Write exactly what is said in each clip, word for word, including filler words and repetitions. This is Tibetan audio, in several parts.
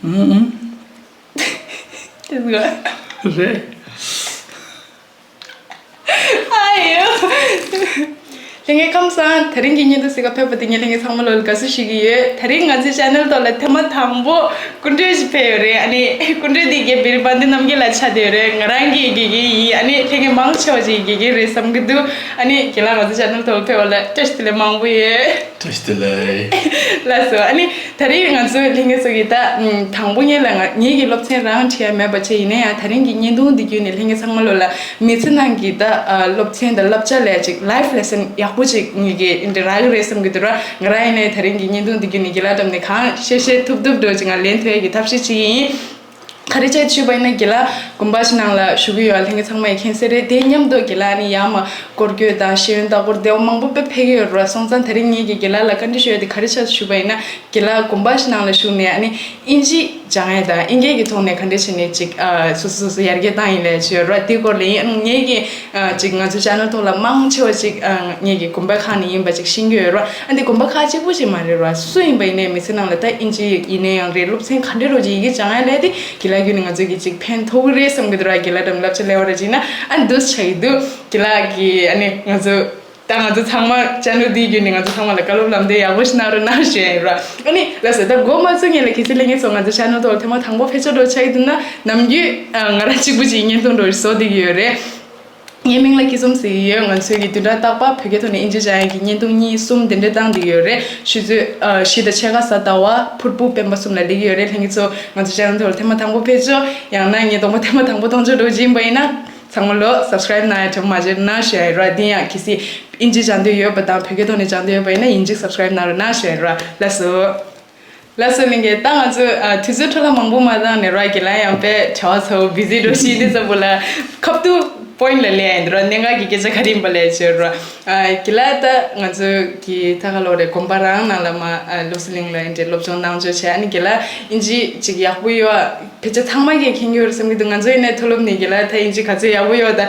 ཨུམ་ཨུམ། དེ་ག་རེད། ཨ་ཡོ། ལྷན་རྒྱས་ཁམས་བཟང་། དེ་རིང་གི་བརྙན་ཐུང་གཟིགས་ག་ཕེབས་པ་དེ་ངས་ལྷན་རྒྱས་ཚང་མ་ལོ་ལ་དགའ་བསུ་ཞུ་གི་ཡོད། དེ་རིང་ང་ཚོའི་ཆེ་ནལ་ཐོག་ལ་ཐེངས་མ་དང་པོ་སྐུ་མགྲོན་ཞིག་ཕེབས་ཡོད་རེད། ཨ་ནི་སྐུ་མགྲོན་དེ་རྒན་བི་རི་པཱན་ཏི་རྣམ་རྒྱལ་ལགས་ཆགས་བསྡད་ཡོད་རེད། ང་རང་གི་དགེ་རྒན་ཡིན། ཨ་ནི་ལྷན་རྒྱས་མང་ཆེ་བ་ཅིག་དགེ་རྒན་རེད་བསམ་གྱི་འདུག་ཨ་ནི་རྒན་ལགས་ང་ཚོའི་ཆེ་ནལ་ཐོག་ལ་ཕེབས་པ་ལ་བཀྲ་ཤིས་བདེ་ལེགས་མང་པོ་ཡོད། བཀྲ་ཤིས་བདེ་ལེགས། ལགས་སོ། ཨ་ནི་ད་རེས་ང་ཚོའི་ལྷན་རྒྱས་ཚོ་གིས་ད་ཨམ་དང་པོ་ཉིད་ལ་ང་ངེད་ཀྱི་སློབ་ཚན་རང་ཁྲིད་ཡ་མེད་པ་བྱས། ཡིན་ན་ཡང་དེ་རིང་གི་བརྙན་ཐུང་འདི་བརྒྱུད་ནས་ལྷན་རྒྱས་ཚང་མ་ལོ་ལ་མི་ཚེ་ནང་གི་ད་ཨ་སློབ་ཚན་དང་བསླབ་བྱ་ལས་ཅིག་ལའིཕ་ལེ་སན་ཡག་པོ་ཅིག་ངེད་ཀྱིས་འདི་རག་གི་རེད་བསམ་གྱི་འདུག་ར། ང་རང་ཡིན་ནའི་དེ་རིང་གི་བརྙན་ཐུང་འདི་བརྒྱུད་ནས་རྒན་ལགས་འགྲམ་ནས་གང་བཤད་བཤད་ཐུབ་ཐུབ་འདྲ་ཅིག་ང་ལེན་ཐུབ་ཡ་གི་ཐབས་ཤེས་བྱེད་ཀྱི་ཡིན། ག་རེ་བྱས་ཞུས་པ་ཡིན་ན་རྒན་ལགས་དགོན་པ་ཞིག་ནང་ལ་བཞུགས་ཀྱི་ཡོད། ལྷན་རྒྱས་ཚང་མ་ཡིས་མཁྱེན་གསལ་རེད། དེ་མཉམ་དུ་རྒན་ལགས་ནི་ཡར་མར་སྐོར་སྐྱོད་དང་ཤེས་ཡོན་ལྟ་སྐོར་དེ་བ་མང་པོ་དཔེ་ཕེབས་ཀྱི་ཡོད་རེད་བ། སོང་ཙང་དེ་རིང་ངེད་ཀྱིས་རྒན་ལགས་ལ་བཀའ་འདྲི་ཞུ་ཡ་དེ་ག་རེ་བྱས་ཞུས་པ་ཡིན་ན། རྒན་ལགས་དགོན་པ་ཞིག་ནང་ལ་བཞུགས་ནས་ཨ་ནི་ཨིན་ཇི་སྦྱང་ཡས་དང་ཨིན་སྐད་ཀྱི་ཐོག་ནས་ག་འདྲས་བྱས་ནས་ཅིག་ཨ་སོ་སོ་སོ་སོ་ཡར་རྒྱས་བཏང་ཡིན་ལས་བྱས་ར། དེའི་སྐོར་ལ་ཡིན། ངེད་ཀྱིས་ཨ་ཅིག་ང་ཚོའི་ཆེ་ནལ་ཐོག་ལ་མང་ཆེ་བ་ཅིག་ཨ་ངེད་ཀྱི་དགོན་པའི་ཁག་ནས་ཡིན་པ་ཅིག་ཤེས་ཀྱི་ཡོད་ར། ཨ་འདི་དགོན་པ་ཁག་གཅིག་པུ་ཅིག་མ་རེད་ར། སུ་ཡིན་པ་ཡིན་ནའི་མི་ཚེ་ནང་ལ་ད་ཨིན་ཇི་ཡིན་ནའི་ཡང་རེད། སློབ་ཚན་ག་འདྲས་རོ་ཅིག་ཡི་གེ་སྦྱང་ཡ་ལས་དེ་རྒན་ལགས་བརྒྱུད་ནས་ང་ཚོ་གི་ཅིག་ཕན་ཐོགས་ཀྱི་རེད་བསམ་གྱི་འདུག་ར། རྒན་ལགས་འགྲམ་བསླབ་བྱ་ལས་པ་ར་ཅིག་ན་ཨ་འདུག་ཆགས་ཀྱི་འདུག་རྒན་ལགས་ཀྱིས་ཨ་ནི་ང་ཚོ། ད་ང་ཚོ་ཚང་མ་ཆེ་ནལ་འདི་བརྒྱུད་ནས་ང་ཚོ་ཚང་མ་ལ་བཀའ་སློབ་ལམ་སྟོན་ཡག་པོ་ཞིག་གནང་རོགས་གནང་ཞུ་ཡ་ཡིན་ར། ཨ་ནི་ལགས་སོ། ད་འགོ་མ་ཚུགས་སྔོན་ལ་གལ་སྲིད་ལྷན་རྒྱས་ཚོ་ང་ཚོ་ཆེ་ནལ་ཐོག་ལ་ཐེངས་མ་དང་པོ་ཕེབས་འབྱོར་འགྲོ་ཆགས་ཀྱི་འདུག་ན་ནམ་རྒྱུན་ང་རང་གཅིག་པུ་ཅིག་བརྙན་ཐུང་འགྲོ་བཟོ་བསྡད་ཀྱི་ཡོད་རེད། ངའི་མིང་ལ་སྐྱིད་འཛོམས་ཟེར་གྱི་ཡོད། ང་ཚོའི་གི་བདུན་ཕྲག་རྟག་པར་བོད་སྐད་ཐོག་ནས་ཨིན་ཇི་སྦྱང་ཡ་གི་བརྙན་ཐུང་གཉིས་གསུམ་དེ་འདྲ་བཏང་བསྡད་ཀྱི་ཡོད་རེད། ཆུ་ཚོད་ཨ་བཞི་དང་ཕྱེད་ཀ་གཟའ་ཟླ་བ་ཕུར་བུ་སྤེན་པ་གསུམ་ལ་སླེབས་ཀྱི་ཡོད་རེད། ལྷན་རྒྱས་ཚོ་ང་ཚོ་ཆེ་ནལ་ཐོག་ལ་ཐེངས་མ་དང་པོ་ཕེབས་འབྱོར་ཡང་ན་ངའི་གདོང་པ་ཐེངས་མ་དང་པོ་མཐོང་འབྱོར་འགྲོ་བཞིན་པ་ཡིན་ན། ཚང་མ་ལོ་སབ་སི་ཀ་རའིབ་གནང་ཡ་དྲན་པ་མ་བརྗེད་གནང་ཞུ་ཡ་ཡིན་ར། འདི་ཡང་གལ་སྲིད་ཨིན་ཇི་སྦྱང་འདོད་ཡོད་པ་དང་བོད་སྐད་ཐོག་ནས་སྦྱང་འདོད་ཡོད་པ་ཡིན་ན་ཡིན་གཅིག་སབ་སི་ཀ་རའིབ་གནང་རོགས་གནང་ཞུ་ཡ་ཡིན་ར། ལགས་སོ། ལགས་སོ་ལྷན་རྒྱས། ད་ང་ཚོ་ཨ་དུས་ཚོད་འཕྲོ་བརླག་མང་པོ་མ་བཏང་ནས་ར། རྒན་ལགས་ཡང་དཔེ་བྱ་བ་ཚོ་བི་ཟི་འགྲོ་བཞིན་འདི་ཚོ་བོ་ལ་ཁབ་ཏུ་པོ་ཡིན་ལ་ལས་ཡིན་ར། གནད་འགག་གི་སྐད་ཆ་ག་རེ་ཡིན་པ་ལས་བྱོས་ར། ཨ་རྒན་ལགས་ད་ང་ཚོ་གི་ད་ག་ལོ་རེད། དགོན་པ་རང་ནང་ལ་མ་ཨ་ལུགས་སི་ལིང་ལ་འདྲེ་སློབ་སྦྱོང་གནང་འཇོག་བྱས། ཨ་ནི་རྒན་ལགས་ཨིན་ཇི་ཅིག་ཡག་པོ་ཡོད་ཨ། ཕལ་ཆེར་ཚང་མ་གིས་མཁྱེན་གྱི་ཡོད་རེད་བསམ་གྱི་འདུག་ང་ཚོ་ཡིན་ནའི་མཐོ་སློབ་ནས་རྒན་ལགས་ད་ཨིན་ཇི་ག་ཚོད་ཡག་པོ་ཡོད་ད།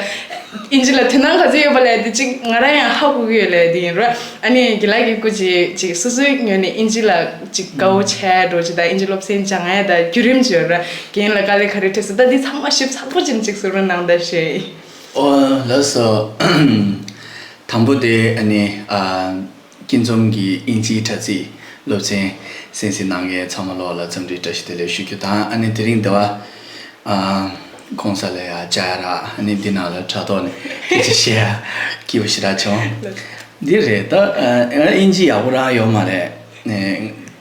ཨིན་ཇི་ལ་དོ་སྣང་ག་ཚོད་ཡོད་པ་ལས་དེ་ཅིག་ང་རང་ཡང་ཧ་གོ་གི་ཡོད་ལས་དེ་ཡིན་ར། ཨ་ནི་རྒན་ལགས་ཀྱི་སྐུ་ཅིག་ཅིག་སོ་སོའི་ངོས་ནས་ཨིན་ཇི་ལ་ཅིག་དགའ་བོ་བྱས་འགྲོ་ཅིག་དང་ཨིན་ཇི་སློབ་ཚན་སྦྱང་ཡ་ད་བརྒྱུད་རིམ་ཅིག་ཡོད་ར། རྒན་ལ་དཀའ་ལས་ག་རེ་འཕྲད་སོང་ད་འདི་ཚང་མ་ཞིབ་ཚགས་པོ་ཅིག་ཅིག་གསུང་རོགས་གནང་ད་ཞེས། ཨོ་ལགས་སོ། དང་པོ་དེ་ཨ་ནི་ཨ། སྐྱིད་འཛོམས་ཀྱི་དབྱིན་ཇིའི་དྲ་ཚིགས་སློབ་ཚན་གསན་གཟིགས་གནང་མཁན་ཚང་མ་ལོག་ལ་འཚམས་འདྲི་བཀྲ་ཤིས་བདེ་ལེགས་ཞུ་རྒྱུ་དང་། ཨ་ནི་དེ་རིང་འདི་བ་ཨ་གོང་ས་ལ་ཡ་བཅར་ར། ཨ་ནི་འདི་ནང་ལ་དྲ་ཐོག་ནས་སྐད་ཆ་བཤད་ཡ་སྐྱིད་པོ་ཞེ་དྲག་བྱུང་། འདི་རེད་ད། ཨ་དབྱིན་ཇི་ཡག་པོ་རང་ཡོད་མ་རེད། ཨ་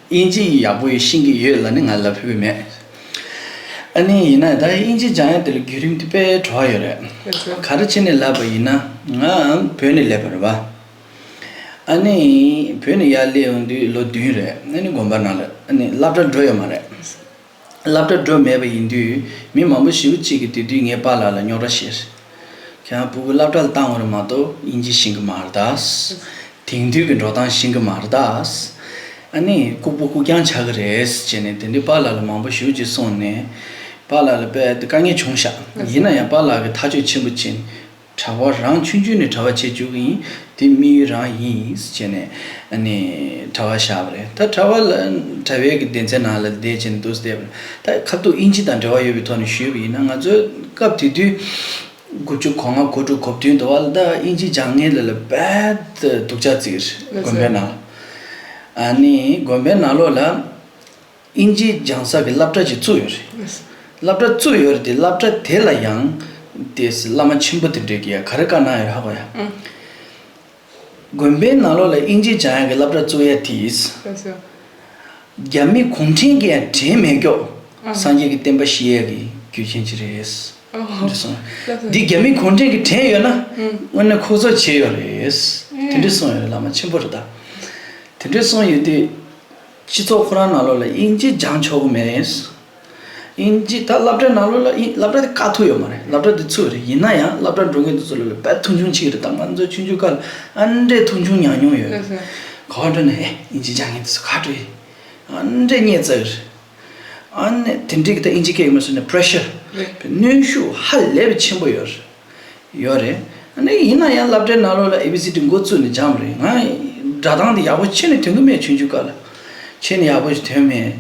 དབྱིན་ཇི་ཡག་པོ་ཤེས་ཀྱི་ཡོད་ལབ་ནི་ང་ལབ་ཕོད་པ་མེད། ཨ་ནི་ཡིན་ན་ད་དབྱིན་ཇི་སྦྱང་ཡ་དེ་ལ་བརྒྱུད་རིམ་དེ་དཔེ་བྲོ་བ་ཡོད་རེད། ག་རེ་བྱས་ནས་ལབ་པ་ཡིན་ན་ང་བོད་ནས་སླེབས་པ་རེད་བ། ཨ་ནི་བོད་ནས་ཡར་སླེབས་ཡོང་དུས་ལོ་བདུན་རེད། ཨ་ནི་དགོན་པ་ནང་ལ་ཨ་ནི་སློབ་གྲྭ་འགྲོ་ཡོད་མ་རེད། སློབ་གྲྭ་འགྲོ་མེད་པ་ཡིན་དུས་མི་མང་པོ་ཞེ་པོ་ཅིག་གིས་དེ་དུས་ངའི་པཱ་ལགས་ལ་རྙོག་དྲ་བཤད། ཁྱེད་རང་ཕྲུ་གུ་སློབ་གྲྭ་ལ་བཏང་བ་རེད་མ་གཏོགས་དབྱིན་ཇི་ཤེས་ཀྱི་མ་རེད་ད། དེང་དུས་ཀྱི་འགྲོ་སྟངས་ཤེས་ཀྱི་མ་རེད་ད། ཨ་ནི་ལྐུགས་པ་ལྐུགས་རྐྱང་ཆགས་ཀྱི་རེད་ཟེར་ནས་དེ་འདྲའི་པཱ་ལགས་ལ་མང་པོ་ཞེ་པོ་ཅིག་གསུངས་ནས་པཱ་ལགས་ལ་དཔེ་དཀའ་ངལ་བྱུང་ཤག་ཡིན་ན་ཡང་པཱ་ལགས་ཀྱིས་ཐག་གཅོད་ཆེན་པོ་བྱས་ནས། གྲྭ་པ་རང་ཆུང་ཆུང་ནས་གྲྭ་པ་བྱེད་བཅུག་གི་ཡིན། དེ་དམིགས་ཡུལ་རང་ཡིན་ཟེར་ནས་ཨ་ནི་གྲྭ་པ་བཞག་པ་རེད། ད་གྲྭ་པ་ལ་གྲྭ་པའི་གི་སྡེ་ཚན་ནང་ལ་བསྡད་བྱས་ནས་འདུག་སེ་བསྡད་པ་རེད། ད་ཁ་ཐུག་དབྱིན་ཇི་དང་འབྲེལ་བ་ཡོད་པའི་ཐོག་ནས་ཞུས་པ་ཡིན་ན་ང་ཚོའི་སྐབས་དེ་དུས་དགུ་བཅུ་གོ་ལྔ་གོ་དྲུག་གོ་བདུན་དུ་བ་ལ་ད་དབྱིན་ཇི་སྦྱང་མཁན་ལ་ལ་རྦད་དེ་སྡུག་ཅག་བརྩི་གི་རེད། དགོན་པའི་ནང་ལ། ཨ་ནི་དགོན་པའི་ནང་ལོགས་ལ། དབྱིན་ཇི་སྦྱང་ས་གི་སློབ་གྲྭ་ཅིག་བཙུགས་ཡོད་རེད། སློབ་གྲྭ་བཙུགས་ཡོད་རེད་དེ་སློབ་གྲྭ་དེ་ལ་ཡང་དེ་བླ་མ་ཆེན་པོ་དེ་འདྲས་ཀྱིས་ཡང་ག་རེ་བཀའ་གནང་ཡོད་ཧ་གོ་ཡ། དགོན་པའི་ནང་ལོགས་ལ་དབྱིན་ཇི་སྦྱང་ཡ་གི་སློབ་གྲྭ་བཙུགས་ཡ་དེས་རྒྱ་མི་གུང་ཁྲན་གྱིས་ཡང་དྲན་མེད་ཀྱོག་སངས་རྒྱས་ཀྱི་བསྟན་པ་ཤེས་ཡ་གི་རྒྱུ་རྐྱེན་ཅིག་རེད། འདི་སོང་། འདི་རྒྱ་མི་གུང་ཁྲན་གྱིས་དྲན་ཡོད་ན་དངོས་གནས་ཁོ་ཚོ་བྱས་ཡོད་རེད། དེ་འདྲས་གསུངས་ཡོད་རེད། བླ་མ་ཆེན་པོ་རེད་ད། དེ་འདྲས་གསུངས་ཡོད་དུས། སྤྱི་ཚོགས་ཁོ་རང་ནང་ལོགས་ལ་དབྱིན་ཇི་སྦྱང་ཆོག་གི་མེད། དབྱིན་ཇི་ད་སློབ་གྲྭའི་ནང་ལོགས་ལ་དབྱིན་སློབ་གྲྭ་དེ་བཀག་ཐུབ་ཡོད་མ་རེད། སློབ་གྲྭ་དེ་ཚུགས་རེད། ཡིན་ན་ཡང་སློབ་གྲྭ་འགྲོ་མཁན་དེ་ཚོ་ལ་དཔེ་མཐོང་ཆུང་བྱེད་ཀྱི་རེད། ད་ང་ཚོ་ཆུང་ཆུང་སྐབས་ལ་ཨ་འདྲས་མཐོང་ཆུང་མྱོང་མྱོང་ཡོད་རེད། ག་པར་འགྲོ་ན་ཨེ་དབྱིན་ཇི་སྦྱང་མཁན་དེ་ཚོ་ག་འགྲོ་ཡིན། ཨ་འདྲས་བརྙས་ཚར་གི་རེད། ཨ་ནི་དེ་འདྲས་ཀྱི་ད་དབྱིན་ཇི་སྐད་ཡིན་མ་སོང་ནས་པྲེ་ཤར་རེད། གནོན་ཤུགས་ཧ་ལས་པའི་ཆེན་པོ་ཡོད་རེད། ཡོད་རེད། ཨ་ནི་ཡིན་ན་ཡང་སློབ་གྲྭའི་ནང་ལོགས་ལ་ཨེ་བི་སི་ཌི་འགོ་བཙུགས་ནས་སྦྱངས་པ་རེད། ང་སྒྲ་གདངས་འདི་ཡག་པོ་ཁྱོན་ནས་ཐོན་གི་མེད། ཆུང་ཆུང་སྐབས་ལ་ཁྱོན་ནས་ཡག་པོ་ཞིག་ཐོན་མེད།